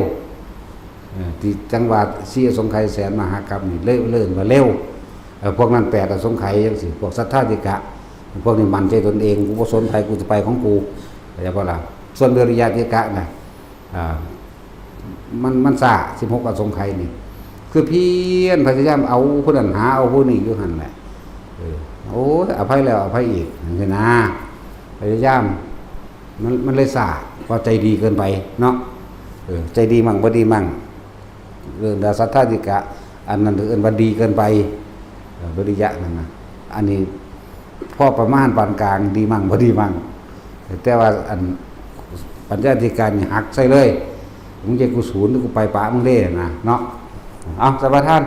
เออ ที่จั่งว่าสี่อสงไขยแสนมหากาพย์นี่ เลย เลยเอิ้นว่าเร็ว เออ พวกนั้นแปดอสงไขยจั่งซี้ พวกศรัทธาธิกะ พวกนี้มั่นใจตนเอง กูบ่สนไผ กูจะไปของกู เข้าใจบ่ล่ะ ส่วนวิริยะธิกะน่ะ อ่า มัน มันซ่า สิบหกอสงไขยนี่ คือเพียรพยายามเอาผู้นั้นหาเอาผู้นี้อยู่หั่นแหละ เออ โอ้ย อภัยแล้วอภัยอีก จั่งซี้นะ พยายาม มัน มันเลยซ่า เพราะใจดีเกินไปเนาะ เออ ใจดีมั่งบ่ดีมั่ง เรื่องดาสัทธาธิกะ อันนั้นเอิ้นว่าดีเกินไป เออ วิริยะนั่นนะ อันนี้พอประมาณปานกลาง ดีมั่งบ่ดีมั่ง แต่ว่าอันปัญญาธิกะนี่หักใส่เลย มึงจะกูศูนย์ กูไปปะมึงเด้นะเนาะ เอา สมาทาน